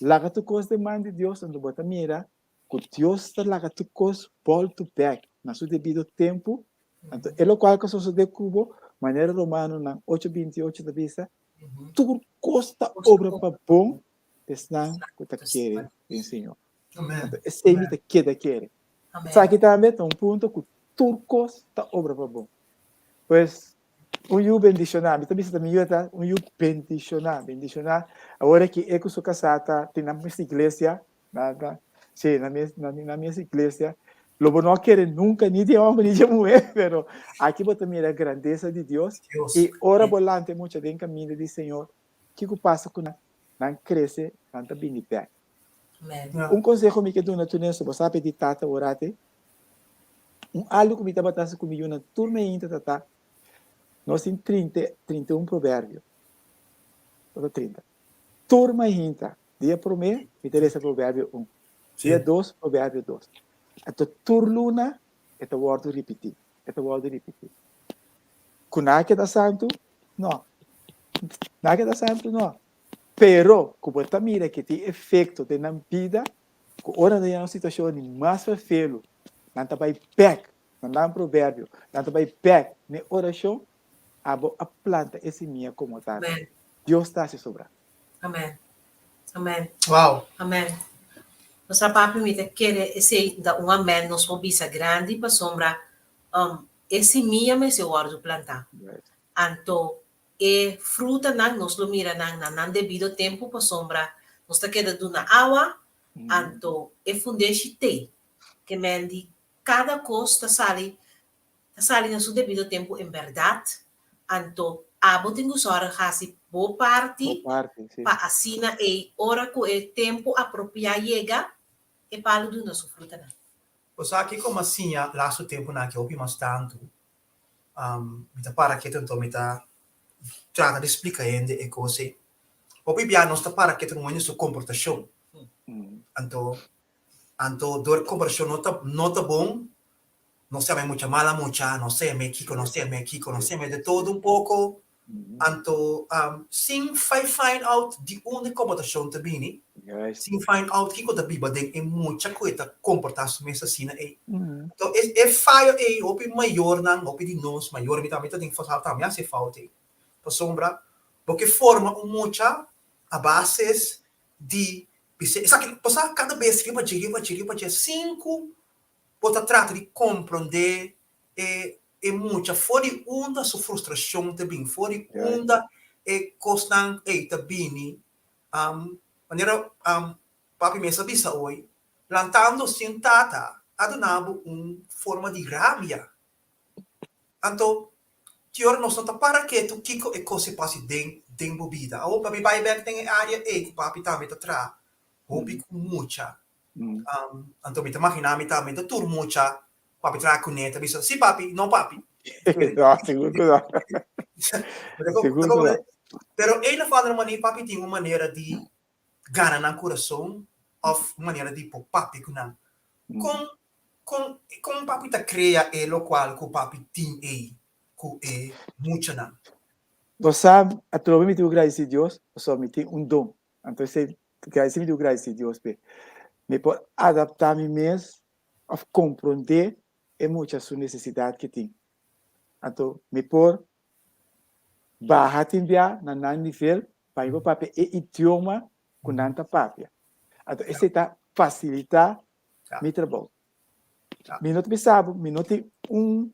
Laga tur kos den man di Dios, anto bo ta mira ku Dios ta laga tur kos bòltu bèk na su debido tempu, anto e lokual ku a sosodé ku bo, manera Romanonan ocho binti ocho ta bisa, tur kos ta obra pa bon pa esnan ku ta kere den Señor. Anto esei mi ta keda kere. Esaki tambe ta un punto ku tur kos ta obra pa bon. Pues, un yu bendishoná, mi ta bisa ta mi yu ta un yu bendishoná, bendishoná. Awor aki e ku su kasá ta tin nan mes iglesia, Na, na, sí, na mes, na, na mes iglesia. Lo bo no kere nunca ni di homber ni di muher, pero aki bo ta mira grandeza di Dios. Dios. Y ora bo lanta e mucha den caminda di Señor, kico pasa cu nan? Nan crece, nan ta bini bek. Amen. Ja. Un conseho mi ke duna tur neso, bo sa pedi tata orate. Un algo cu mi tabata haci cu mi yunan tur meinta ta ta, nos tin 30, 31 proverbio. Ota 30. Tur mainta, Dia promé, mi ta lesa Proverbio un. Dia dos, Proverbio dos. Anto tur luna e ta wòrdu ripití, e ta wòrdu ripití. Ku nan a keda santu? No. Nan a keda santu? No. Pero ku bo ta mira ke tin efekto den nan bida, ku ora nan ta yega na un situashon di mas ferfelu, nan ta bai bèk na nan proverbio, nan ta bai bèk na e orashon, abo a planta e simia komo tata. Dios ta hasi sobra. Amen. Amen. Wow. Amen. Nos papi mi ta kere esei da un amen nos por bisa grandi pasobra um, e simia mester wòrdu plantá. Anto e frutanan nos lo mira nan na nan debido tempu pasobra nos ta keda duna awa, anto e fundeshi t'ei. Ke men di kada kos ta sali ta sali na su debido tempu en bèrdat, anto abo tin ku sòrg hasi bo parti Bo parti, sí. pa asina ei ora ku e tempu apropiá yega, e palu duna su frutanan. Bo sa kiko mi a siña lastu tempunan aki hopi mas tantu? Mi ta para ketu anto mi ta trata di splika hende e kos ei. Hopi bia nos ta para ketu ku hende su komportashon. Anto, anto dor e komportashon no ta no ta bon, Nos yama e mucha mala mucha, nos ta yama e kiko, nos ta yama e kiko, nos ta yama e de todo un poko. Anto, sin fai find out di unda e komportashon ta bini, sin find out kiko ta biba den e mucha ku e ta komportá su mes asina ei. Anto, e e fayo ei hopi mayornan, hopi di nos mayor, mi tambe ta den fout, tambe a hasi e fout ei. Pasobra bo ke forma un mucha a bases di bis'é esaki, pasá kada bes riba dje, riba dje, riba dje, sin ku Bo ta trata di komprondé e e mucha for di unda su frustrashon ta bin, for di unda e kosnan ei ta bini. Manera papi mes a bisa oy, lantando sin tata a duna bo un forma di rabia. Anto, ki ora nos no ta para ketu kiko e kos e pasa den den bo bida. Awor papi bai bèk den e área ei ku papi tambe ta traha hopi ku mucha. Anto mi ta magina mi tambe ta tur mucha papi traha kuné ta bisa si papi no papi. No, sigur ku no. Sigur ku no. Pero een of andere manier papi tin un manera di gana nan kurason of un manera di por papia ku nan. Kon kon kon papi ta krea e lokual ku papi tin ei ku e muchanan? Bo sa atrobe mi tin ku gradisí Dios pasobra mi tin un don. Anto esei gradisí mi tin ku gradisí Dios p'e. Mi por adaptá mi mes òf komprondé e mucha su nesesidat ke tin. Anto mi por baha tin bia na nan nivel pa mi por papia e idioma ku nan ta papia. Anto esei ta fasilitá mi trabou. Mi no ta bisa bo, mi no tin un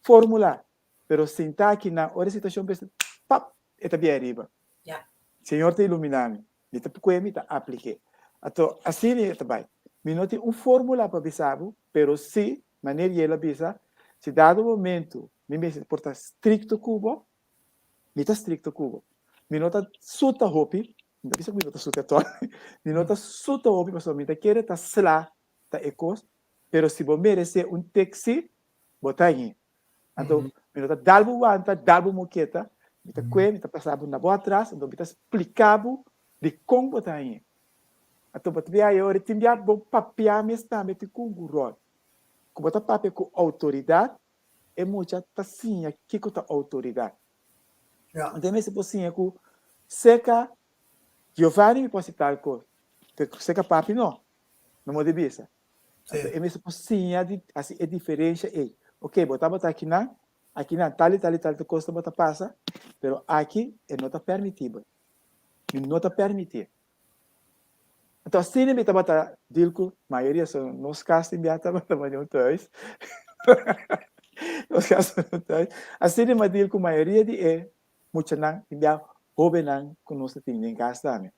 fórmula, pero sinta akinan ora e situashon mester pap e ta bia ariba. Señor ta iluminá mi, mi ta puk'é, mi ta aplik'é. Anto asina e ta bai. Mi no tin un fórmula pa bisa bo, pero si, manera Yel a bisa, si dado momento mi mester por ta strikto ku bo, mi ta strikto ku bo. Mi no ta suta hopi, mi ta bisa ku mi no ta suta tòg, mi no ta suta hopi pasobra mi ta kere ta sla ta e kos, pero si bo meresé un teksi, bo ta hañ'é. Anto, mi no ta dal bo wanta, dal bo moketa, mi ta kue, mi ta pasa bo na bo atras, anto mi ta splika bo dikon bo ta hañ'é. Anto bo ta bia e ora tin bia bo papia mes tambe tin ku un ròl. Ku bo ta papia ku outoridat, e mucha ta siña kiko ta outoridat. Anto e mester por siña ku seka Giovanni mi por hasi tal kos, pero seka papi no, no mo di bisa. Anto e mester por siña di hasi e diferensha ei. Ok, bo tabata akinan, akinan tal i tal i tal kos tabata pasa, pero aki e no ta permitibel. Mi no ta permitié. Anto asina mi tabata deal ku mayoria, so nos kas tin bia tabata manda un thuis. Nos kas tabata un thuis. Asina mi a deal ku mayoria di e muchanan, tin bia hóbennan ku nos ta tin den kas tambe.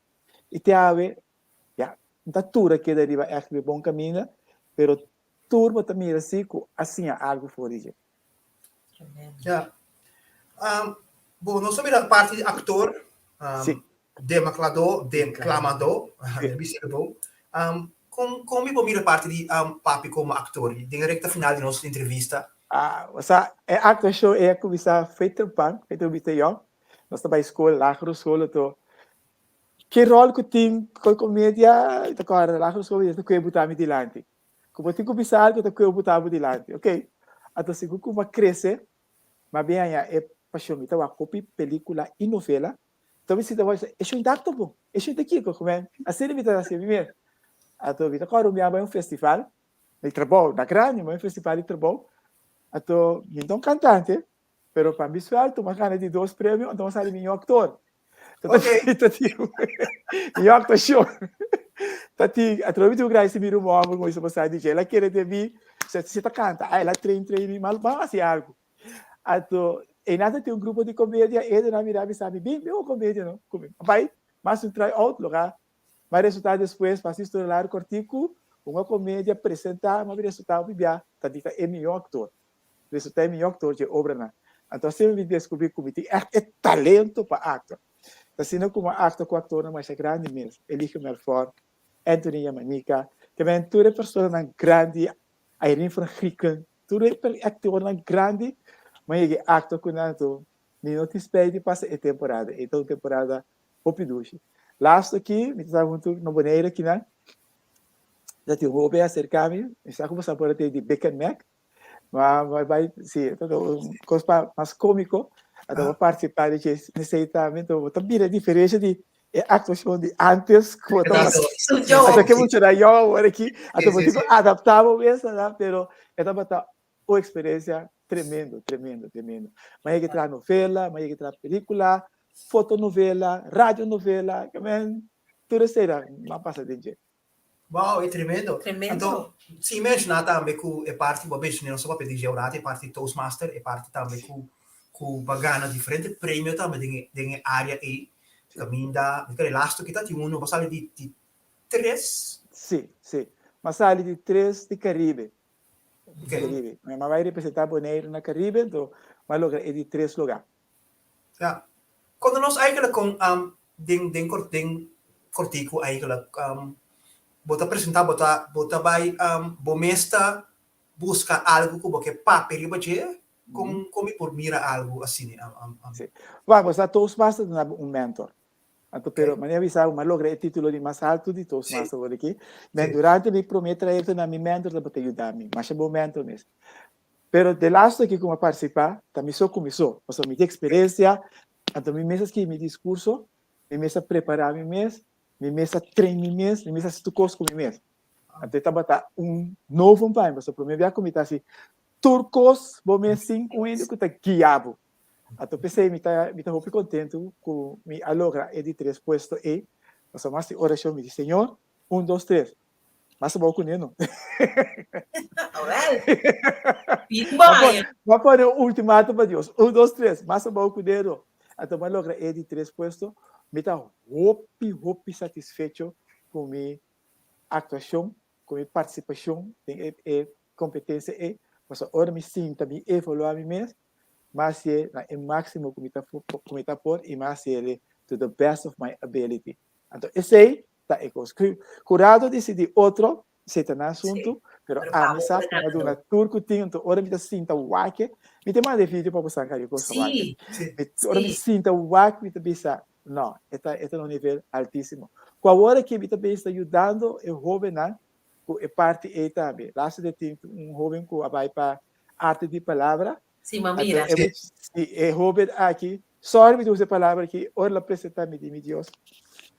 I te awe, ya, no ta tur a keda riba ègt riba e bon kaminda, pero tur bo ta mira si ku a siña algu for di dje. Ya. Bo, nos a mira parti di aktor, demacladó, declamadó, bisa bo. Kon, kon mi por mira parti di papi komo aktor den e rekta final di nos entrevista? Ah, osea, e aktuashon ei a kuminsá fei trempan, fei trempan bista yòn. Nos ta bai skol, lagere skol, anto ke ròl ku tin ku komedia, mi ta kòrda lagere skol mi ta kue buta mi dilanti. Ku bo tin ku bisa algu ta kue buta bo dilanti. Ok, anto segun ku mi a krese, mi a bin haña e pashon, mi ta wak hopi pelikula i novela. Anto mi sinta wak, e shon ta aktua bon, e shon ta kiko? Ku men asina mi ta hasi mi mes. Anto mi ta kòrda un bia bai un festival di trabou, na grandi, mi bai un festival di trabou, anto mi ta un kantante, Pero pa mi suelto, m'a gana di dos premio, anto m'a sali miñó actor. Ok. Ta tin miñó actuacion. Ta tin, atrobe mi tin un grandi mi ruman homber como bisa di dje, el a kere den mi, si si ta canta, ah, el a train train mi, mal ban haci algo. Anto, einan ta tin un grupo di comedia, eder a mira mi sa mi, bin, bin un comedia no, cu mi. A bai, mas un try out, loga, m'a resulta despues, pa haci historia largo cortico, un comedia presenta, m'a resulta hopi bia, ta di ta e miñó actor. Resulta e mihó aktor dje obranan. Anto asina mi deskubrí ku mi tin ègt e talento pa aktua. Ta asina ku mi a aktua ku aktornan masha grandi mes, Eligio Melfor, Anthony Yamanika, te men tur e personanan grandi, Irene van Grieken, tur e aktornan grandi, mi a yega e aktua ku nan. Anto mi no tin spijt di pasa e temporada. E ta un temporada hopi dushi. Laatste aki, mi ta staba huntu na Bonaire akinan, ta tin un hopi a aserká mi, mi sa ku bo sa por a tende di Big and Mac, Ma ma bai sí, ta un kos pa mas kómiko, anto bo partisipá di dje nesei tambe, anto bo ta mira e diferensia di e aktuashon di antes ku bo tabata anto ke mucha nan yòn awor aki, anto bo tin ku adaptá bo mes na pero e tabata un eksperensia tremendo, tremendo, tremendo. Mi a yega traha novela, mi a yega traha pelikula, fotonovela, radionovela, ke men tur eseinan mi a pasa den dje. Wow, e tremendo. Tremendo. Anto, sin menshoná tambe ku e parti bo a menshoná nos a papia di Georati, e parti Toastmaster, e parti tambe ku ku bo a gana diferente premio tambe den e den e área ei. Kaminda, mi kere lastu kita tin uno, bo a sali di di tres? Sí, sí. Mi a sali di tres di Caribe. Di Caribe. Mi a bai representá Boneiru na Caribe, anto mi a logra e di tres lugá. Ja. Konta nos eigenlijk kon den den den kortiku eigenlijk bo ta presentá bo ta bo ta bai bo mes ta buska algu ku bo ke papia riba dje? Kon kon mi por mira algu asina? Sí. Wak, bo sa Toastmaster ta duna bo un mentor. Anto pero manera a bisa bo mi a logra e titulo di mas altu di Toastmaster awor aki. Men durante mi promé trayekto nan mi mentor tabata yuda mi. Masha bon mentor mes. Pero de laatste aki ku mi a partisipá ta mi so ku mi so, pasobra mi tin eksperensia, anto mi mes a skirbi mi diskurso, mi mes a prepará mi mes, mi mes a train mi mes, mi mes a hasi tur kos ku mi mes. Anto e tabata un novo pa mi, pasobra promé bia ku mi ta hasi tur kos bo mes sin un hende ku ta guia bo. Anto p'esei mi ta mi ta hopi kontentu ku mi a logra e di tres puesto ei, pasobra mas di orashon mi di, Señor, un dos tres, mas abou kuné no. Awel, pidi bo haña. Mi a pone un ultimatum pa Dios, un dos tres, mas abou kuné no. Anto mi a logra e di tres puesto, mi ta hopi hopi satisfecho ku mi aktuashon, ku mi partisipashon den e kompetensia ei, pasobra ora mi sinta mi evaluá mi mes, mi a hasié na e máksimo ku mi ta ku mi ta por i mi a hasié to the best of my ability. Anto esei ta e kos. Ku hurado disidí otro, esei ta nan asuntu, pero ami sa ku mi a duna tur ku tin, anto ora mi ta sinta wak, mi ta manda e video pa bo sa kari kos ta wak. Ora mi sinta wak mi ta bisa, No, e ta e ta na un nivel altísimo. Ku awor aki mi ta bezig ta yudando e hóbennan ku e parti ei tambe. Laatste de tin un hóben ku a bai pa arte di palabra. Sí, m'a mira. Anto e sí, e hóben aki, sorry mi ta usa e palabra aki, ora el a presentá mi di, mi Dios,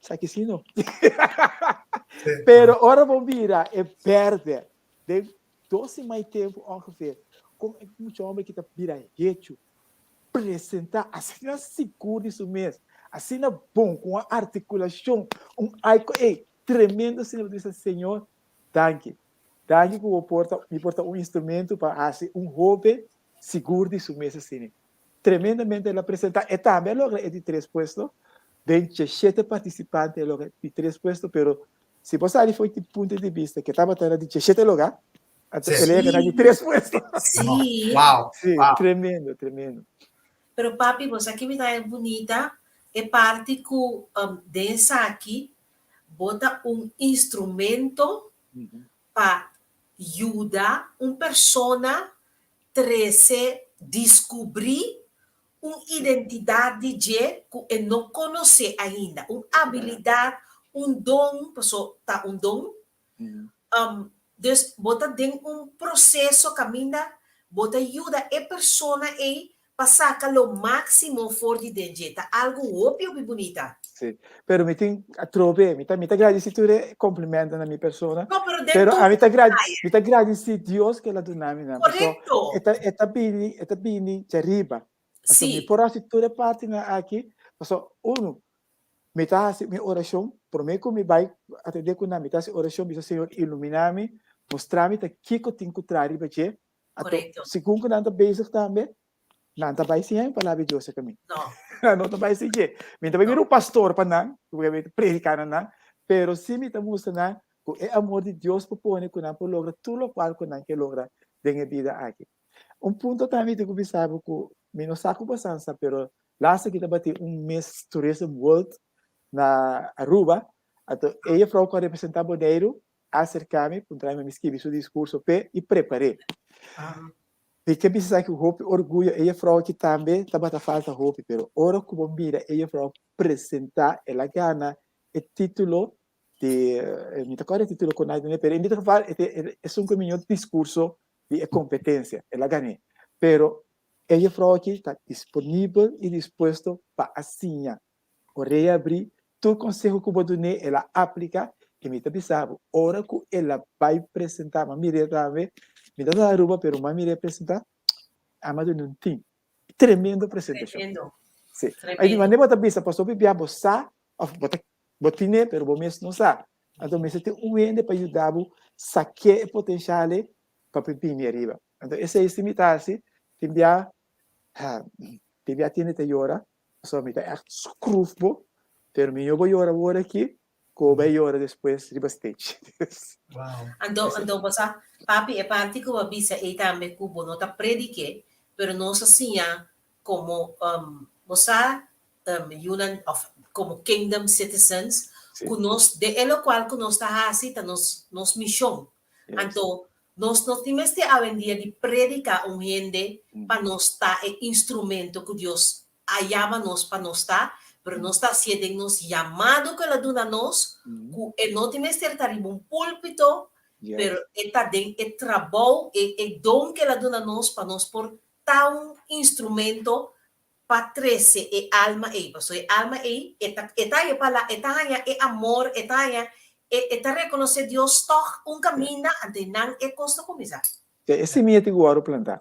esaki sí no. Pero ora bo mira e bèrdè den dos siman i tempu ongeveer, kon e mucha hòmber aki ta bira hechu. presentá asina sigur di su mes, asina bon, ku un artikulashon, un aiko, ey, tremendo asina, bo ta bisa, Señor, danki. Danki ku bo por ta, mi por ta un instrumento pa hasi un hoben sigur di su mes asina. Tremendamente el a presentá, e tambe a logra e di tres puesto, den djeshete partisipante el a logra e di tres puesto, pero si bo sali for di punto di bista ke tabata na di djeshete lugá, Anto Sí. el a gana di tres puesto. Sí. Wow. Sí, Wow. tremendo, tremendo. Pero papi, bo sa ki mi ta bunita? E parti ku um, den esaki bo ta un instrumento pa yuda un persona trese, diskubrí un identidat di dje ku e no konosé ainda, un abilidat, un don, paso ta un don, Um, dus bo ta den un proceso caminda bo ta yuda e persona ei pa saca lo maximo for di den dje. Ta algo hopi hopi bunita. Sí, pero mi tin atrobe, mi ta mi ta gradisi tur e complimento na mi persona. No, pero den Pero tur a mi ta gradi, detaye. mi ta gradisi Dios ke el a duna mi nan. Paso Correcto. e ta e ta bini, e ta bini djariba. Anto mi Sí. por hasi tur e partinan aki, paso uno, Mi ta hasi mi orashon, promé ku mi bai atendé ku nan, mi ta hasi orashon, bisa Señor iluminá mi, mustra mi ta kiko tin ku traha riba dje. Anto, Korekto. segun ku nan ta bezig tambe, nan ta bai siña mi palabra di Dios serka mi. No. Nan no ta bai siña dje. Mi ta bai No. bira un pastor pa nan, ku mi ta prediká na nan, pero sí mi ta mustra nan ku e amor di Dios por pone ku nan por logra tur lokual ku nan ke logra den e bida aki. Un punto tambe mi tin ku bisa bo ku mi no sa ku basansa, pero Laatste ki tabatin un Miss Tourism World na Aruba, anto e juffrouw ku a representá Boneiru a aserká mi, puntra mi pa mi skibi su diskurso p'e i prepar'é. Mi ke bisa esaki ku hopi orguyo, e juffrouw aki tambe tabata falta hopi, pero ora ku bo mira e juffrouw presentá, el a gana e título di, mi ta kòrda e título ku nan a dun'é, pero en ieder geval esun ku e mihó diskurso di e kompetensia, el a gan'é. Pero E jefrouw aki ta disponibel i dispuesto pa a siña. Orea abrí, tur konseho ku bo dun'é el a apliká i mi ta bisa bo, ora ku el a bai presentá, m'a mir'é tambe, mi ta na Aruba pero m'a mir'é presentá, a m'a dun'é un tin. Tremendo presentashon. Tremendo. Sí. Ai di Tremendo. manera bo ta bisa, pasobra hopi bia bo sa òf bo ta bo tin'é pero bo mes no sa. Anto mester tin un hende pa yuda bo sak'é e potenshal ei pa por bini ariba. Anto esei si mi ta hasi, tin bia, tin bia tende ta yora, pasobra mi ta ègt skruf bo, pero mihó bo yora awor aki ku bo bai yora despues riba stage. Anto, anto bo sa, papi, e parti ku bo a bisa ei tambe ku bo no ta predik'é, pero nos a siña komo, bo sa, yunan òf komo kingdom citizens, ku nos, den e lokual ku nos ta hasi ta nos, nos mishon. Anto, nos no tin mester awendia di predica un hende pa nos ta e instrumento cu Dios a yama nos pa nos ta, pero nos ta hacié den nos yamado cu El a duna nos, cu e no tin mester ta riba un pulpito, pero e ta den e trabou, e e don cu El a duna nos pa nos por ta un instrumento pa trece e alma ei, pasobra e alma ei e ta e ta haña e pala e ta haña e amor, e ta haña. E e ta rekonosé Dios tòg un kaminda ante nan e kos ta kuminsá. E simia tin ku wòrdu plantá.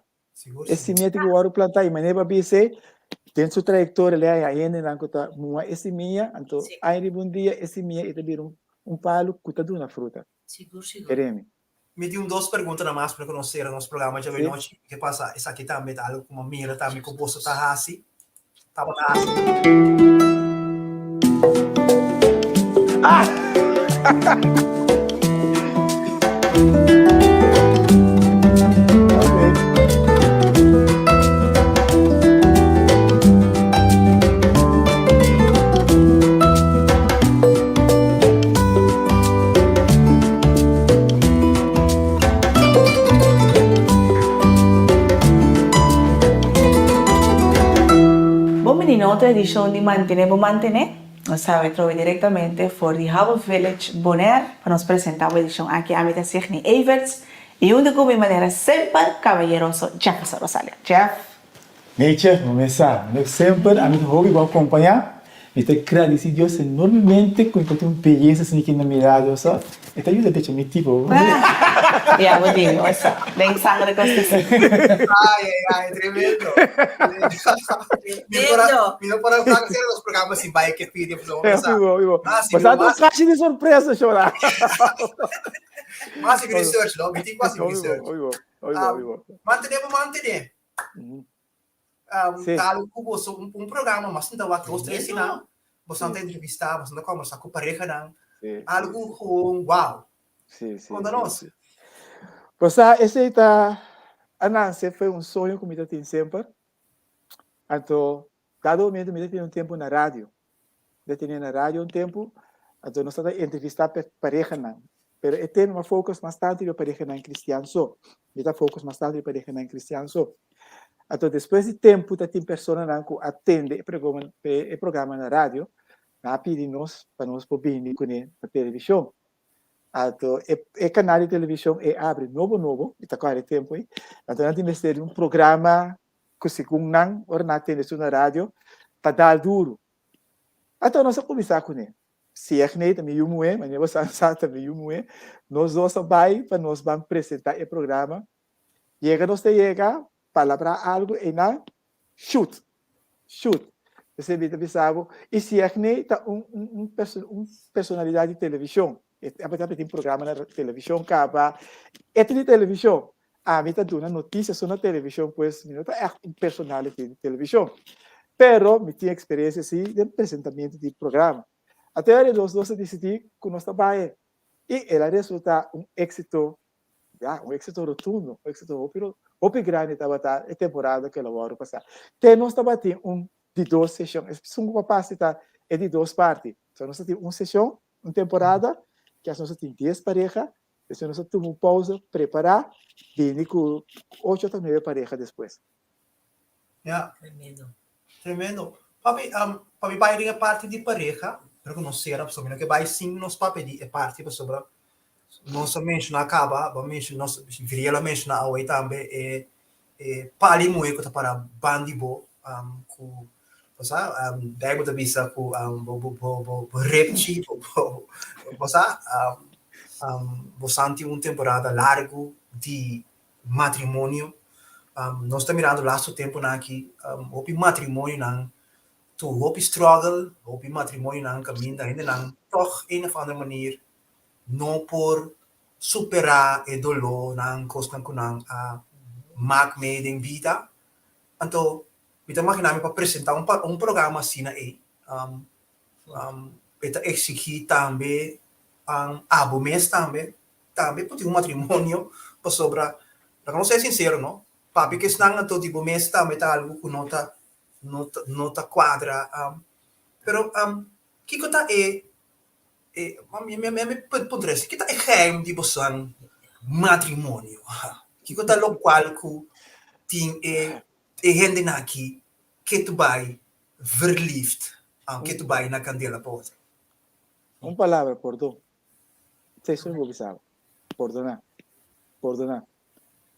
E simia tin ku wòrdu plantá i manera bo a bisa ei, den su trayektoria lei a haña hendenan ku ta muha e simia, anto aña riba un dia e simia ei ta bira un palu ku ta duna fruta. Sigur, sigur. Keremi. Mi tin un dos preguntanan mas pa nos sera nos programa djawe-nochi. Ke pasa esaki tambe ta algu ku mi a mira tambe ku boso ta hasi. Tabata hasi. Ah! Okay. Bon bini na otro edishon di Mantené Bo Mantené. Nos ta awe trobe direktamente for di Harbor Village, Bonaire, pa nos presentá bo edishon aki. Ami ta Signy Everts i huntu ku mi manera semper kabayeroso Jefferson Rosalia. Jeff. Neitje, bo mes sa, mi semper ami ta hopi bo akompañá. Mi ta gradisí Dios enormemente ku mi por tin un beyesa asina aki na mi lado so. E ta yuda decha mi tipo. Ya, bo dimi, bo sa. Den sangre kos ta así. Ai, ai, ai, tremendo. Tremendo. Mi no por a hacer los programas sin bai ke pidi, bo mes sa. Vivo, vivo. Ah, sí, Bo sa mas- un kashi di sorpresa, shora. Mas research, no? Mi tin mas research. Vivo, vivo, Ah, vivo. Mantené bo mantené. Um, Sí. Tal ku boso un, un programa mas nta wak dos tres Tremendo. sinan, boso ta entrevistá, boso ta conversá ku parehanan. Sí, Algo gewoon wow. sí, sí, Konta sí, nos. sí. Bo sa, esei ta ananse fue un soño ku mi ta tin semper. Anto, dado momento mi ta tene un tempu na radio. Mi ta tene na radio un tempu, anto nos ta entrevistá parehanan. Pero e tema mi a focus mas tantu riba parehanan kristian so. Mi ta focus mas tantu riba parehanan kristian so. Anto despues di tempu ta tin personanan ku a tende e programa e programa na radio, nan a pidi nos pa nos por bini kuné na televishon. Anto e e kanal di televishon e abri nobo nobo, mi ta kòrda e tempu ei, anto nan tin mester di un programa ku segun nan ora nan a tende su na radio ta dal duru. Anto nos a kuminsá kuné. Siegné ta mi yu muhé, manera bo sa sa ta mi yu muhé. Nos dos a bai pa nos ban presentá e programa. Yega nos ta yega, palabrá algu einan, shoot, shoot. P'esei mi ta bisa bo, i Siegné ta un un un perso un personalidat di televishon. E tabata tin programa na televishon kaba. E ta di televishon. Ami ta duna notisia so na televishon, pues mi no ta ègt un personality di televishon. Pero mi tin eksperensia si den presentamentu di programa. Ato e nos dos a disidí ku nos ta bai i el a resultá un éksito, ya, un éksito rotundo, un éksito hopi hopi grandi tabata e temporada ku el a wòrdu pasá. Te nos tabatin un di dos seshon, esun ku a pasa ta e di dos parti. So nos a tin un seshon, un temporada, kias nos a tin dies pareha, Despues nos a tuma un pausa, prepará, bini ku ocho ota nuebe pareha despues. Ja. Tremendo. Tremendo. Papi, um, papi bai den e parti di pareha, pero ku nos sera, pasobra mi no ke bai sin nos papia di e parti, pasobra nos a menshoná kaba, bo a menshoná, nos, Viriel a menshoná awe tambe e e pali muhé ku ta para ban di bo, um, ku, bo sa, um, Bijbel ta bisa ku um, bo, bo, bo, bo, bo repchi, bo, bo, bo sa, um, um, bo santi un temporada largu di matrimonio. Um, nos ta mirando laatste temponan aki, um, hopi matrimonionan tu hopi struggle, hopi matrimonionan kaminda hendenan tòg een of andere manier no por superá e dolónan, kosnan ku nan a mak mee den bida. Anto mi ta imaginá mi pa presentá un un programa asina ei, e ta eksigí tambe abo mes tambe, tambe por tin un matrimonio pasobra, laga nos ser sinsero no, papia ku esnan anto di bo mes tambe ta algu ku no ta no ta no ta kuadra. Pero kiko ta e E, mi, mi, mi, mi puntra es, kiko ta e geheim di bosan matrimonio? Kiko ta lokual ku tin e, e hendenan aki ketu bai verliefd, um, ketu bai na kandela pa otro? Un palabra, pordon. Esei so mi por bisa bo. Pordoná. Pordoná.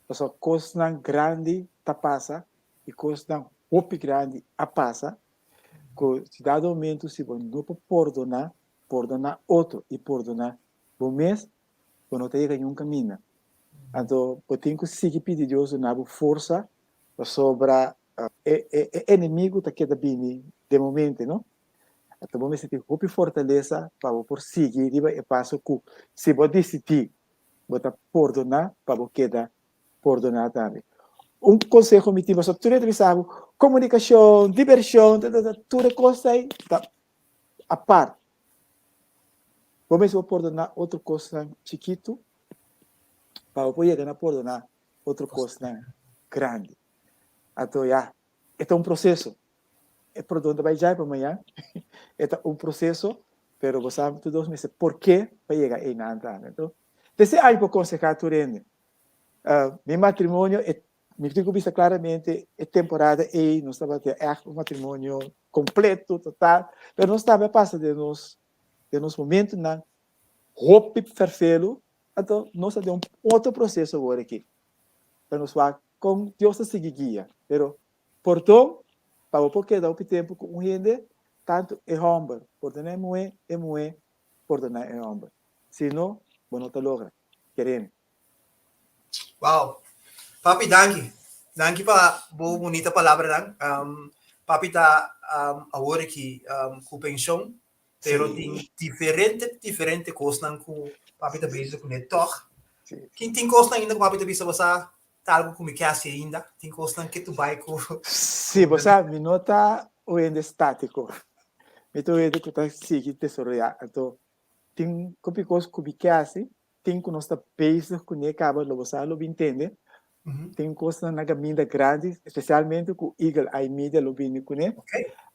Pasobra kosnan grandi ta pasa i kosnan hopi grandi a pasa Ku si dado momento si bo no por pordoná, pordoná otro i pordoná Bo mes bo no ta yega niun kaminda. Anto bo tin ku sigui pidi Dios duna bo forsa pasobra e e enemigu ta keda bini den bo mente no. Anto bo mester tin hopi fortalesa pa bo por sigui riba e paso ku si bo disidí bo ta pordoná pa bo keda pordoná tambe. Un konseho mi tin pasobra tur hende ta bisa bo komunikashon, dibershon, ta ta ta tur e kos ei ta apart. Bo mester por pordoná otro kosnan chikitu pa bo por yega na pordoná otro kosnan grandi. Anto ya, e ta un proseso. E pordon ta bai djai pa mañan. E ta un proseso, pero bo sa tur dos mester porke pa yega einan tambe. Anto, desde ai por konsehá tur hende. Mi matrimonio, e, mi tin ku bisa klaramente, e temporada ei nos tabata ègt un matrimonio kompleto, total, pero nos tambe a pasa den nos, den nos momentunan hopi ferfelu, anto nos ta den un otro proseso awor aki, pa nos wak kon Dios ta sigui guia, pero pordon pa bo por keda hopi tempu ku un hende, tantu e hòmber pordoná e muhé, e muhé pordoná e hòmber, si no bo no ta logra, kere mi. Wow. Papi, danki. Danki pa bo bunita palabranan. Um, papi ta um, awor aki um, ku pensioen, pero Sí. tin diferente, diferente kosnan ku papi ta bezig kuné tòg. Sí. Tin, tin kosnan ainda ku papi ta bisa bo sa ta algu ku mi ke hasi ainda. Tin kosnan ke tu bai ku Sí, bo sa, mi no ta un hende státiko. Mi ta un hende ku ta sigui desaroyá. Anto, tin hopi kos ku mi ke hasi, tin ku nos ta bezig kuné kaba lo bo sa lo bin tende. Tin kosnan na kaminda grandi, espesialmente ku Eagle Eye Media lo bini kuné.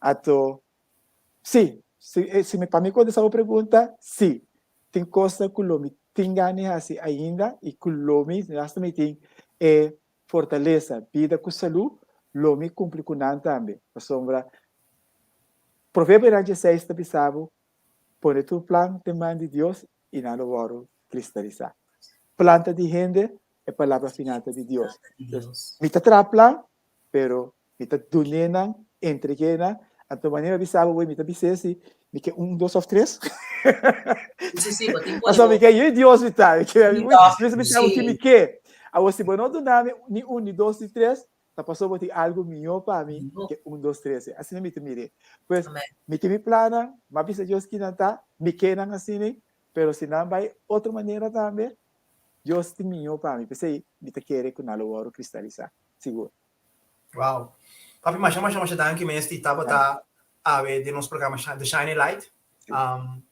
Anto, sí, si, si mi, pa mi kontestá bo pregunta, sí. Tin kosnan ku lo mi tin gana di hasi ainda i ku lo mi, hasta mi tin e fortalesa, bida ku salú, lo mi kumpli ku nan tambe. Pasobra Proverbionan dieseis ta bisa bo, Pone tur plan den man di Dios i nan lo wòrdu kristalisá. Plan ta di hende, e palabra final ta di Dios. Entonces, mi ta traha plan, pero mi ta dun'é nan, entreg'é nan. Anto manera mi bisa bo, mi ta bis'é si mi ke un, dos òf tres. Sí, sí, bo tin pone Pasobra mi bo. ke yu i Dios mi ta. Mi ke, Sí, mi tòg, ta bisa bo ki sí. mi ke. Awor, si bo no duna mi ni un, ni dos, ni tres, Ta pasobra bo tin algu mihó pa mi Mihó. ke un, dos, tres. Asina mi ta mir'é. Pues, Amèn. mi tin mi plannan, m'a bisa Dios kinan ta, mi ke nan asina, pero si nan bai otro manera tambe, Dios tin mihó pa mi. P'esei mi ta kere ku nan lo wòrdu kristalisá, sigur. Wow. Papi, masha, masha, masha danki mes di tabata awe den nos programa The Shining Light. Sí. Um,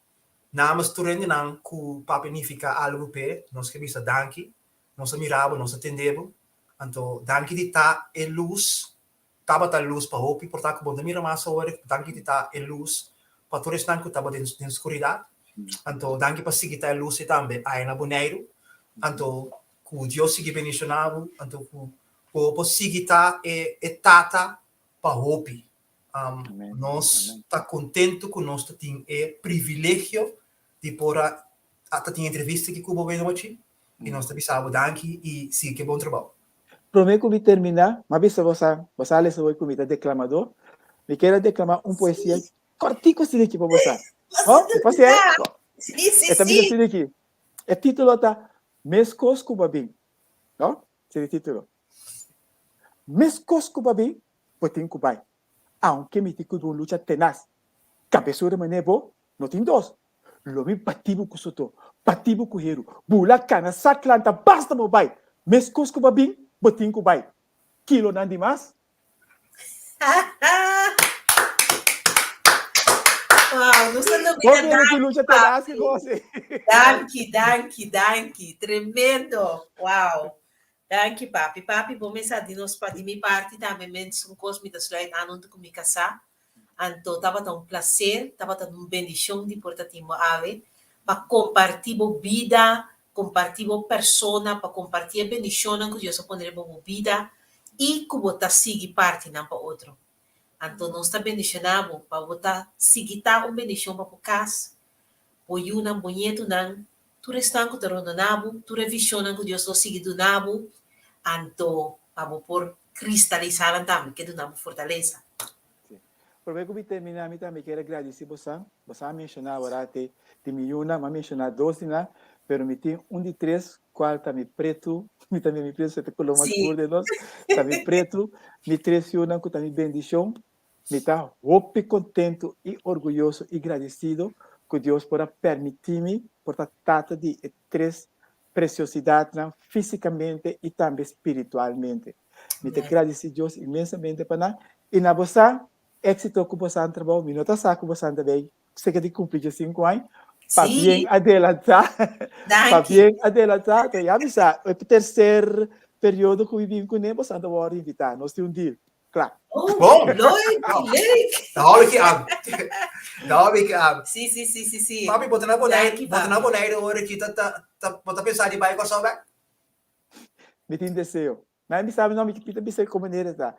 namens tur hendenan ku papi nifiká algu p'e, nos ke bisa danki. Nos a mira bo, nos a tende bo. Anto danki di ta e lus, tabata lus pa hopi, por ta ku bo no ta mira mas awor, danki di ta e lus pa tur esnan ku tabata den skuridat. Anto danki pa sigui ta e lus ei tambe aya na Boneiru. Anto ku Dios sigui bendishoná bo, anto ku bo por sigui ta e e tata pa hopi. Nos ta kontentu ku nos ta tin e privilegio di por a ta tin entrevista aki ku bo awenochi. I nos ta bisa bo danki i sigui ke bon trabou. Promé ku mi terminá, m'a bisa bo sa, bo sa lesa hoy ku mi ta deklamadó, mi kier a deklamá un poesia kòrtiku asina aki pa bo sa. Ho? Mi por hasié? Sí, sí, E ta bisa sí. asina aki. E título ta Meskos ku bo a bin. No? Esei ta e título. Meskos ku bo a bin, bo tin ku bai. Aunke mi tin ku duna un lucha tenas. Kabesura manera bo no tin dos. Lo mi bati bo ku soto, bati bo ku heru, bula kana, sak lanta, basta bo bai! Meskos ku bo a bin, bo tin ku bai. Kilonan di mas? Wow, nos ta lubida Bo mira danki, ku lucha tenaz papi. ki gosi. Danki, danki, danki. Tremendo. Wow. Danki, papi. Papi, bo mester a di nos pa di mi parti tambe mesun kos mi ta sluit aan huntu ku mi kasá. Anto tabata un placer, tabata un bendicion di por ta tin bo awe pa comparti bo bida, comparti bo persona, pa comparti e bendicionnan cu Dios a pone riba bo bida y cu bo ta sigui parti nan pa otro. Anto nos ta bendiciona bo pa bo ta sigui ta un bendicion pa bo cas, bo yunan, bo ñetunan, tur esnan cu ta rondona bo, tur e visionnan cu Dios lo sigui duna bo, anto pa bo por cristalisa nan tambe, ke duna bo fortalesa. Sí. Promé ku mi terminá, mi tambe kier a gradisí bosan. Bosan a menshoná awor te Di mi yunan, m'a menshoná dos di nan, pero mi tin un di tres kual ta mi pretu, mi ta mi pretu, ta koló mas skur den nos, ta mi pretu, mi tres yunan ku ta mi bendishon. Mi ta hopi kontentu i orguyoso i gradisido ku Dios por a permití mi por ta tata di e tres presiosidatnan físikamente i tambe spiritualmente. Mi ta gradisí Dios inmensamente pa nan i na bo sa éksito ku bosan trabou, mi no ta sa ku bosan ta bay seka di kumpli diesinku aña, pabien adelantá, pabien adelantá, te ya mi sa e terser periodo ku mi bin kuné bosan ta wòrdu invitá, nos tin un deal. Kla. Oh, Bon. leuk, leuk. Da hou ik je aan. Da hou ik je aan. Sí, sí, sí, sí, sí. Papi, bo ta na Bonaire, Danki, bo ta na papi. Bonaire ora ki ta ta ta bo ta pensa di bai Kòrsou bèk? Mi tin deseo. Nan a bisa mi, no, mi mi ta bisa kon manera ta.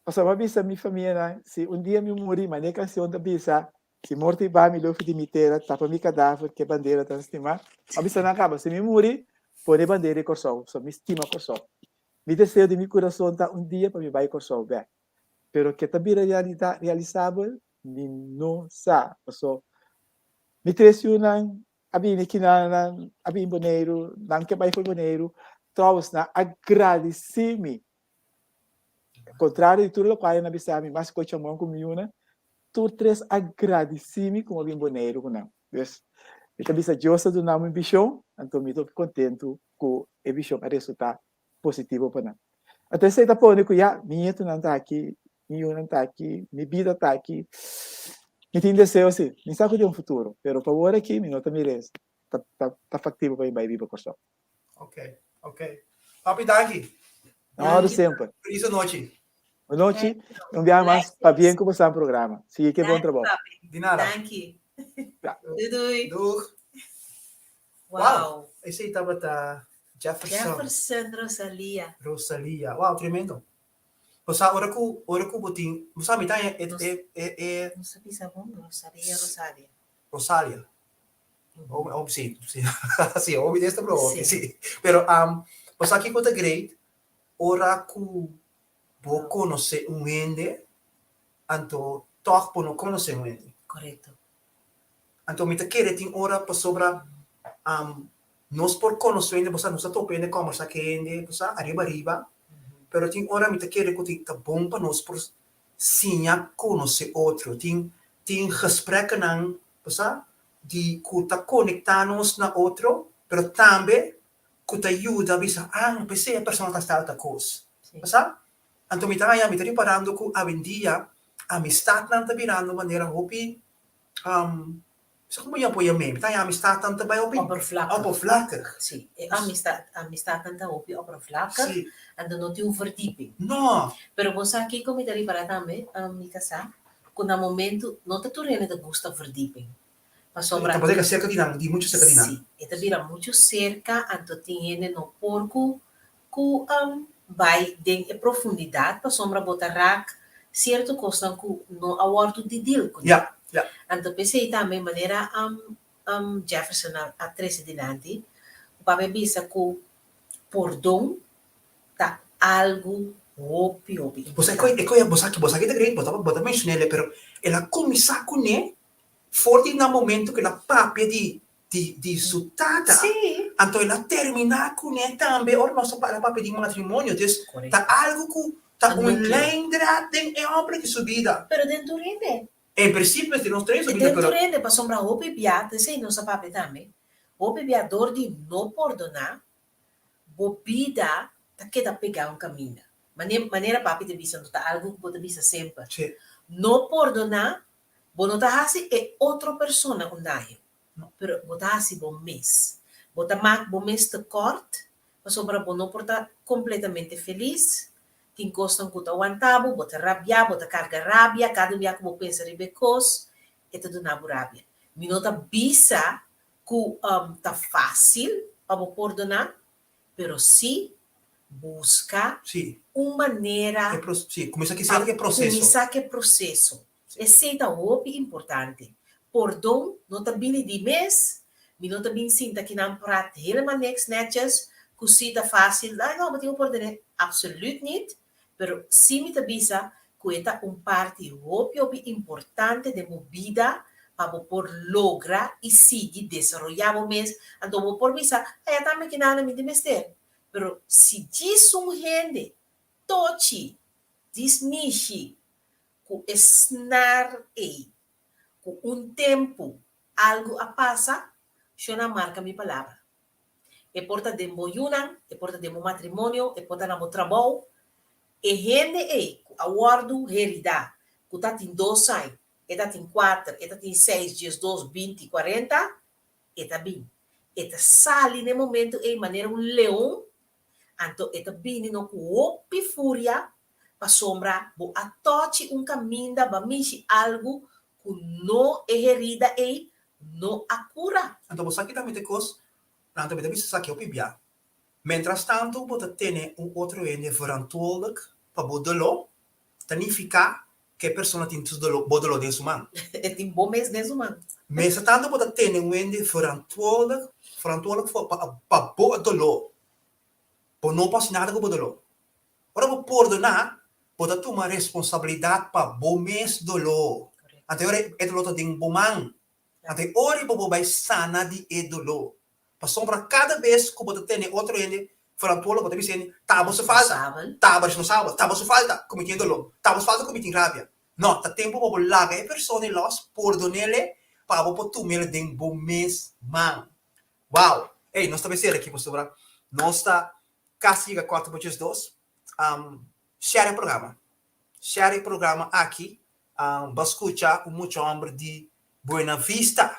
Pasobra mi a bisa mi famianan, si un dia mi muri, manera e kansion ta bisa, si morto i bai mi lofi di mi tera, tapa mi kadaver ku e bandera tan stimá. Mi a bisa nan kaba, si mi muri, pone e bandera di Kòrsou, pasobra mi stima Kòrsou. Mi deseo di mi kurason ta un dia pa mi bai Kòrsou bèk. Pero ke ta bira realidat, realisabel, mi no sa. Paso mi tres yunan a bini kinan, nan a bini Boneiru, nan ke bai for Boneiru. Trouwens, nan a gradisí mi. Kontrario di tur lokual nan a bisa mi, mas kochamon ku mi yunan, tur tres a gradisí mi ku mi a bini Boneiru ku nan. Dus, mi ta bisa Dios a duna mi bishon, anto mi ta hopi kontentu ku e vishon a resultá positivo pa nan. Anto esei ta pone ku ya, mi ñetunan ta aki, mi yunan ta aki, mi bida ta aki. Mi tin deseo si, mi sa ku tin un futuro, pero pa wor aki mi no ta mira es ta ta ta faktibo pa mi bai biba Kòrsou. Ok, ok. Papi danki. Na orde semper. Felis anochi. Anochi, un biaha mas, pabien ku boso programa. Sigui ke bon trabou. Di nada. Danki. Doei doei. Doeg. Wow. Esei tabata Jefferson. Jefferson Rosalia. Rosalia. Wow, tremendo. Bo sa ora ku ora ku bo tin, bo sa mi ta e e e e Nos ta bisa bon Rosalia Rosalia. Rosalia. Oh, oh, sí, sí. Sí, oh, mi esta bro, sí. sí. Pero um, bo sa kiko ta great ora ku bo konosé un hende, anto tòg bo no konosé un hende. Korekto. Anto mi ta kere tin ora pasobra nos por konosé hende, bo sa nos ta topa hende, kòmbersá ku hende, bo sa, ariba ariba, pero tin ora mi ta kere ku ta bon pa nos por siña konosé otro. Tin tin gesprekkenan, bo sa, di ku ta konektá nos na otro, pero tambe ku ta yuda bisa, ah, p'esei e persona ta stèl ta kos. Bo sa? Anto mi ta haña, mi ta riparando ku awendia amistatnan ta birando manera hopi, sa komo ya por yam'é, mi ta haña amistatnan ta bai hopi Oppervlakkig. oppervlakkig. Sí, e amistad, amistatnan ta hopi oppervlakkig, Sí. anto no tin un verdieping. No. Pero bo sa kiko mi ta ripará tambe, mi kasá, ku na momento no ta tur hende ta gusta verdieping. Pasobra. Ta pasobra serka di nan, di muchu serka di nan. Sí, e ta bira muchu serka, anto tin hende no por ku ku bai den e profundidat pasobra bo ta rak sierto kosnan ku no a wòrdu di deal kuné. Ja, ja. Anto p'esei tambe manera Jefferson a trese dilanti, ku papia bisa ku pordon ta algu hopi hopi Bo sa importante. e koe, bo sa bo sa ki ta great, bo ta bo ta menshon'el, pero el a kuminsá kuné for di na momento ku el a papia di di di su tata. Sí. Anto el a terminá kuné tambe ora nos a para papia di matrimonio. Dus ta algu ku ta Un un núkleo. lijndraad den e hòmber ki su bida. Pero den tur hende. En prinsipio mester nos tres su bida, Den pero tur hende, pasobra hopi bia, ta esei nos a papia tambe, hopi bia dor di no pordoná, bo bida ta keda pegá un kaminda. Mane manera papi ta bisa, no ta algu ku bo ta bisa semper. Sí. No pordoná, bo no ta hasi e otro persona un daño. Pero bo ta hasi bo mes. Bo ta mak bo mes tekort pasobra bo no por ta kompletamente felis. Tin kosnan ku ta wanta bo, bo ta rabiá, bo ta karga rabia, kada un bia ku bo pensa riba e kos, e ta duna bo rabia. Mi no ta bisa ku ta fásil pa bo pordoná, pero sí buska un manera pa kuminsá ku e proseso. Esei ta hopi importante. Pordon no ta bini di mes, mi no ta bin sinta kinan prat helemaal niks netjes, ku si ta fácil, ay no, bo tin ku pordoné. Absoluut niet, pero si mi ta bisa ku e ta un parti hopi hopi importante den bo bida. pa bo por logra i sigui desaroyá bo mes, anto bo por bisa, Aya tambe ki nada mi tin mester. Pero si djis un hende tochi, djis mishi ku e snar ei, ku un tempu algu a pasa, shona marka mi palabra. E por ta den bo yunan, e por ta den bo matrimonio, e por ta na bo trabou. E hende ei ku a wòrdu heridá, ku ta tin dos aña, e ta tin kuater, e ta tin seis, diesdos, binti, kuarenta, e ta bin. E ta sali na e momento ei manera un leon, anto e ta bini no ku hopi furia, pasobra bo a tòchi un kaminda, bo a mishi algu ku no e herida ei no a kura. Anto bo sa ki ta mete kos? Anto mi ta bisa esaki hopi bia. Mientras tanto bo ta tene un otro hende verantwoordelijk pa bo doló, ta nifiká ku e persona tin su doló, bo doló den su man. E tin bo mes den su man. Mientras tanto bo ta tene un hende verantwoordelijk, verantwoordelijk for, pa, pa bo doló, bo no por hasi nada ku bo doló. Ora bo pordoná, bo ta tuma responsabilidat pa bo mes doló. Anto e ora e doló ta den bo man. Anto e ora bo por bai sana di e doló. Pasobra kada bes ku bo ta tene otro hende verantwoordelijk, bo ta bisa hende, Ta bo su falta, ta bo responsabel, ta bo su falta ku mi tin e doló, ta bo su falta ku mi tin rabia. No, ta tempu pa bo laga e persona ei lòs, pordon'el pa bo por tum'el den bo mes man. Wow! Ey, nos ta bai sera aki pasobra nos ta kasi yega kuater por diesdos. Share e programa. Share e programa aki Bo a skucha un mucha hòmber di Buena Vista.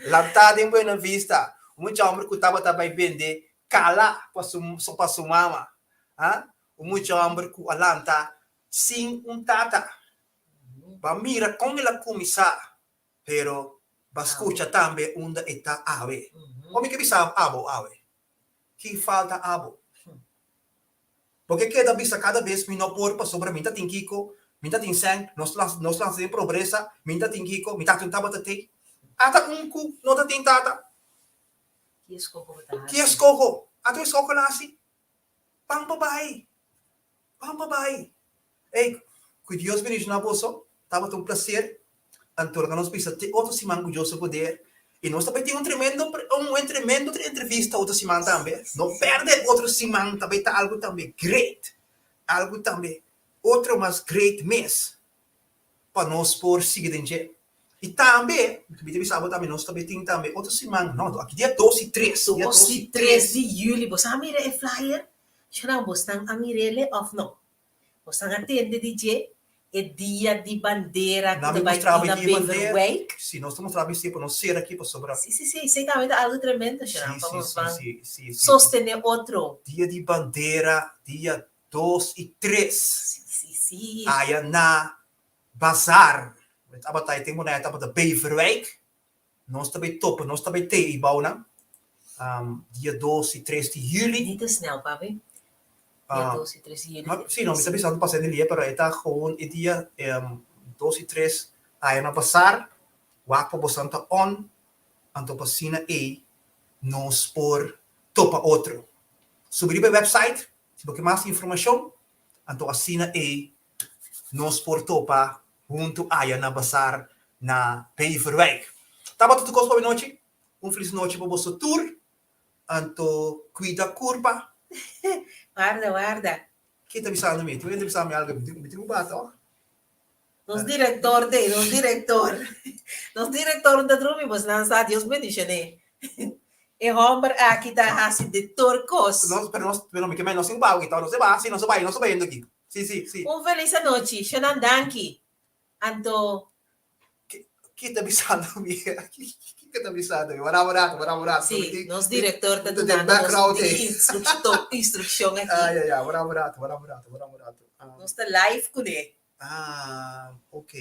Lantá den Buena Vista. Un mucha hòmber ku tabata bai bende kala pa su pa su mama. Un mucha hòmber ku a lanta sin un tata. Bo a mira kon el a kuminsá, pero bo a skucha tambe unda e ta awe. Bo mi ke bisa abo awe? Ki falta abo? Bo ke keda bisa kada bes mi no por pasobra mi ta tin kiko, mi ta tin sèn, nos nos lansa den pobresa, mi ta tin kiko, mi tata no tabata tei. Ata un ku no ta tin tata. Ki eskoho bo ta hasi? Ki eskoho? Ata un eskoho la hasi? Ban pa bai. Ban pa bai. Ey, ku Dios bendiciona boso. Tabata un placer. Anto laga nos bisa te otro siman ku Dios su poder. I nos ta bai tin un tremendo un tremendo entrevista otro siman tambe. No perde otro siman, ta bai ta algu tambe great. Algu tambe otro mas great mes pa nos por sigui den dje. I tambe, mi ta bisa bo tambe, nos ta bai tin tambe otro siman, no, aki dia dos i tres, dia Dos i tres di juli. Bo sa mira e flyer? Shana, bosnan a mir'ele of no? Bosnan a tende di dje e dia di bandera ku Na ta mi bai mustra tin bo na e dia di bandera. Beverwijk? Si, nos ta mustra bo esei pa nos sera aki pasobra. Si, si, si, esei tambe ta algu tremendo, Shana, Si, pa si, nos si, ban si, si, si. sostené otro. Dia di bandera, dia dos i tres. Si, si, si. Aya na Bazaar. Tabata e tempu nan tabata Beverwijk. Nos ta bay topa, nos ta bay te y bounan dia dos y tres di juli. Ni te snel, papi. Dia dos y tres di juli. Si, no, mi ta bisando pasa den dia, pero e ta gewoon e dia dos y tres aya na Bazaar. Wak pa bosan ta on, anto pa asina ey nos por topa otro. Subi riba e website si bo ke mas informacion, anto asina ey nos por topa huntu aya na Bazaar na Beverwijk. Tabata tur kos pa nochi. Un felis nochi pa boso tur. Anto kuida kurpa. Warda, warda. Ken ta bisando mi? Tin ta bisa mi algo? Mi tin ku bata oh. Nos direktor te, nos direktor. Nos direktor no ta drumi, bosnan sa, Dios bendishoné. E hòmber aki ta hasi de tur kos. Nos, pero nos, pero mi ke men nos tin ku paga aki, nos ta bai, si nos ta bai, nos ta bayendo aki. Si, si, si. Un felis anochi, Shonan danki. Anto. Ki ta bisando mi? Ki ta bisando mi? Wara un rato, wara un rato. Si, nos director ta dunando nos instruccion aki. Ah, ya, ya, wara un rato, wara un rato, wara un rato. Nos ta live kuné. Ah, ok.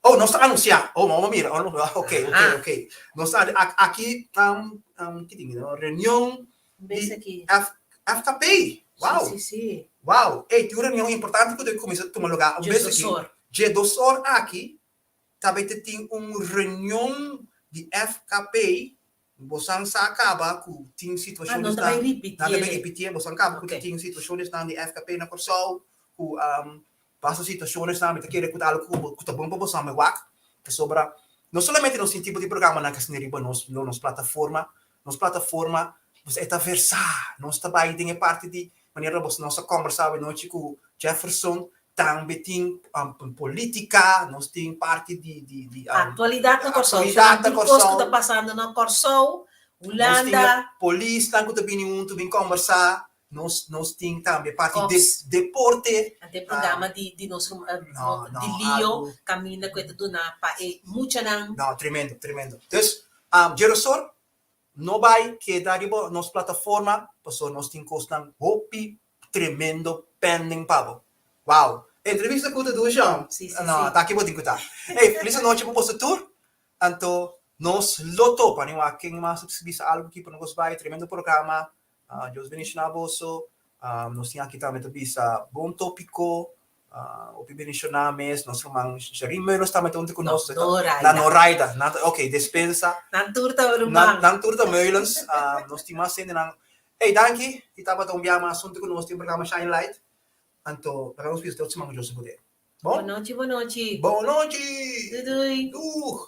Oh, nos ta anuncia. Oh, mama mira. Oh, ok, ok, ok. Nos ta aki, um, um, ki tin? Reunion di F, FKP. Wow. Si, si, si. Wow. Ey, tin un reunion importante ku ta kuminsá tuma lugá un bes aki. Dje dos or aki ta bay ta tin un reunion di FKP. Bosan sa kaba ku tin situashonnan. Ah, no ta bay ripitié. No ta bay ripitié. Bosan kaba ku tin situashonnan di FKP na Kòrsou ku basta situashonnan mi ta kere ku ta algu ku ta bon pa bosan bay wak. Pasobra no solamente nos tin tipo di programanan ku asina riba nos nos plataforma, nos plataforma e ta versá, nos ta bai den e parti di manera nos a kòmbersá awenochi ku Jefferson, tambe tin polítika, nos tin parti di di di Aktualidat na Kòrsou, aktualidat na tur kos ku Kòrsou. ta pasando na Kòrsou, Nos tin Hulanda. polisnan ku ta bini huntu bin kòmbersá, nos nos tin tambe parti de Kops. deporte. Ante e programa di di nos No, no, di Lio algu. kaminda ku e ta duna pa e muchanan. No, tremendo, tremendo. Dus, Jerosor, no bai keda riba nos plataforma pasobra nos tin kosnan hopi Tremendo pending pa bo. Wow! Entrevista ku ta dusha. Sí, sí, No, sí. ta aki bo tin ku ta. Ey, felis anochi pa boso tur. Anto nos lo topa. Ni wak ken mas ta bisa algu aki pa nos bai. Tremendo programa. Ah, Dios bendiciona boso. Ah, nos tin aki tambe ta bisa bon topiko. Ah, hopi bendiciona mes. Nos ruman Shereen Meulens tambe ta hunto ku No, nos. Noraida. Na Noraida. Nan ta, ok, despensa. Nan tur ta Nan, ruman. nan tur ta Meulens. Ah, nos tin mas hendenan. Ey, danki di tabata un bia mas hunto ku nos den programa Shine Light. Anto, laga nos bisa te otro siman ku Dios ta poder. Bon Bon? nochi, bon nochi. Bon nochi! Dui dui. Doeg!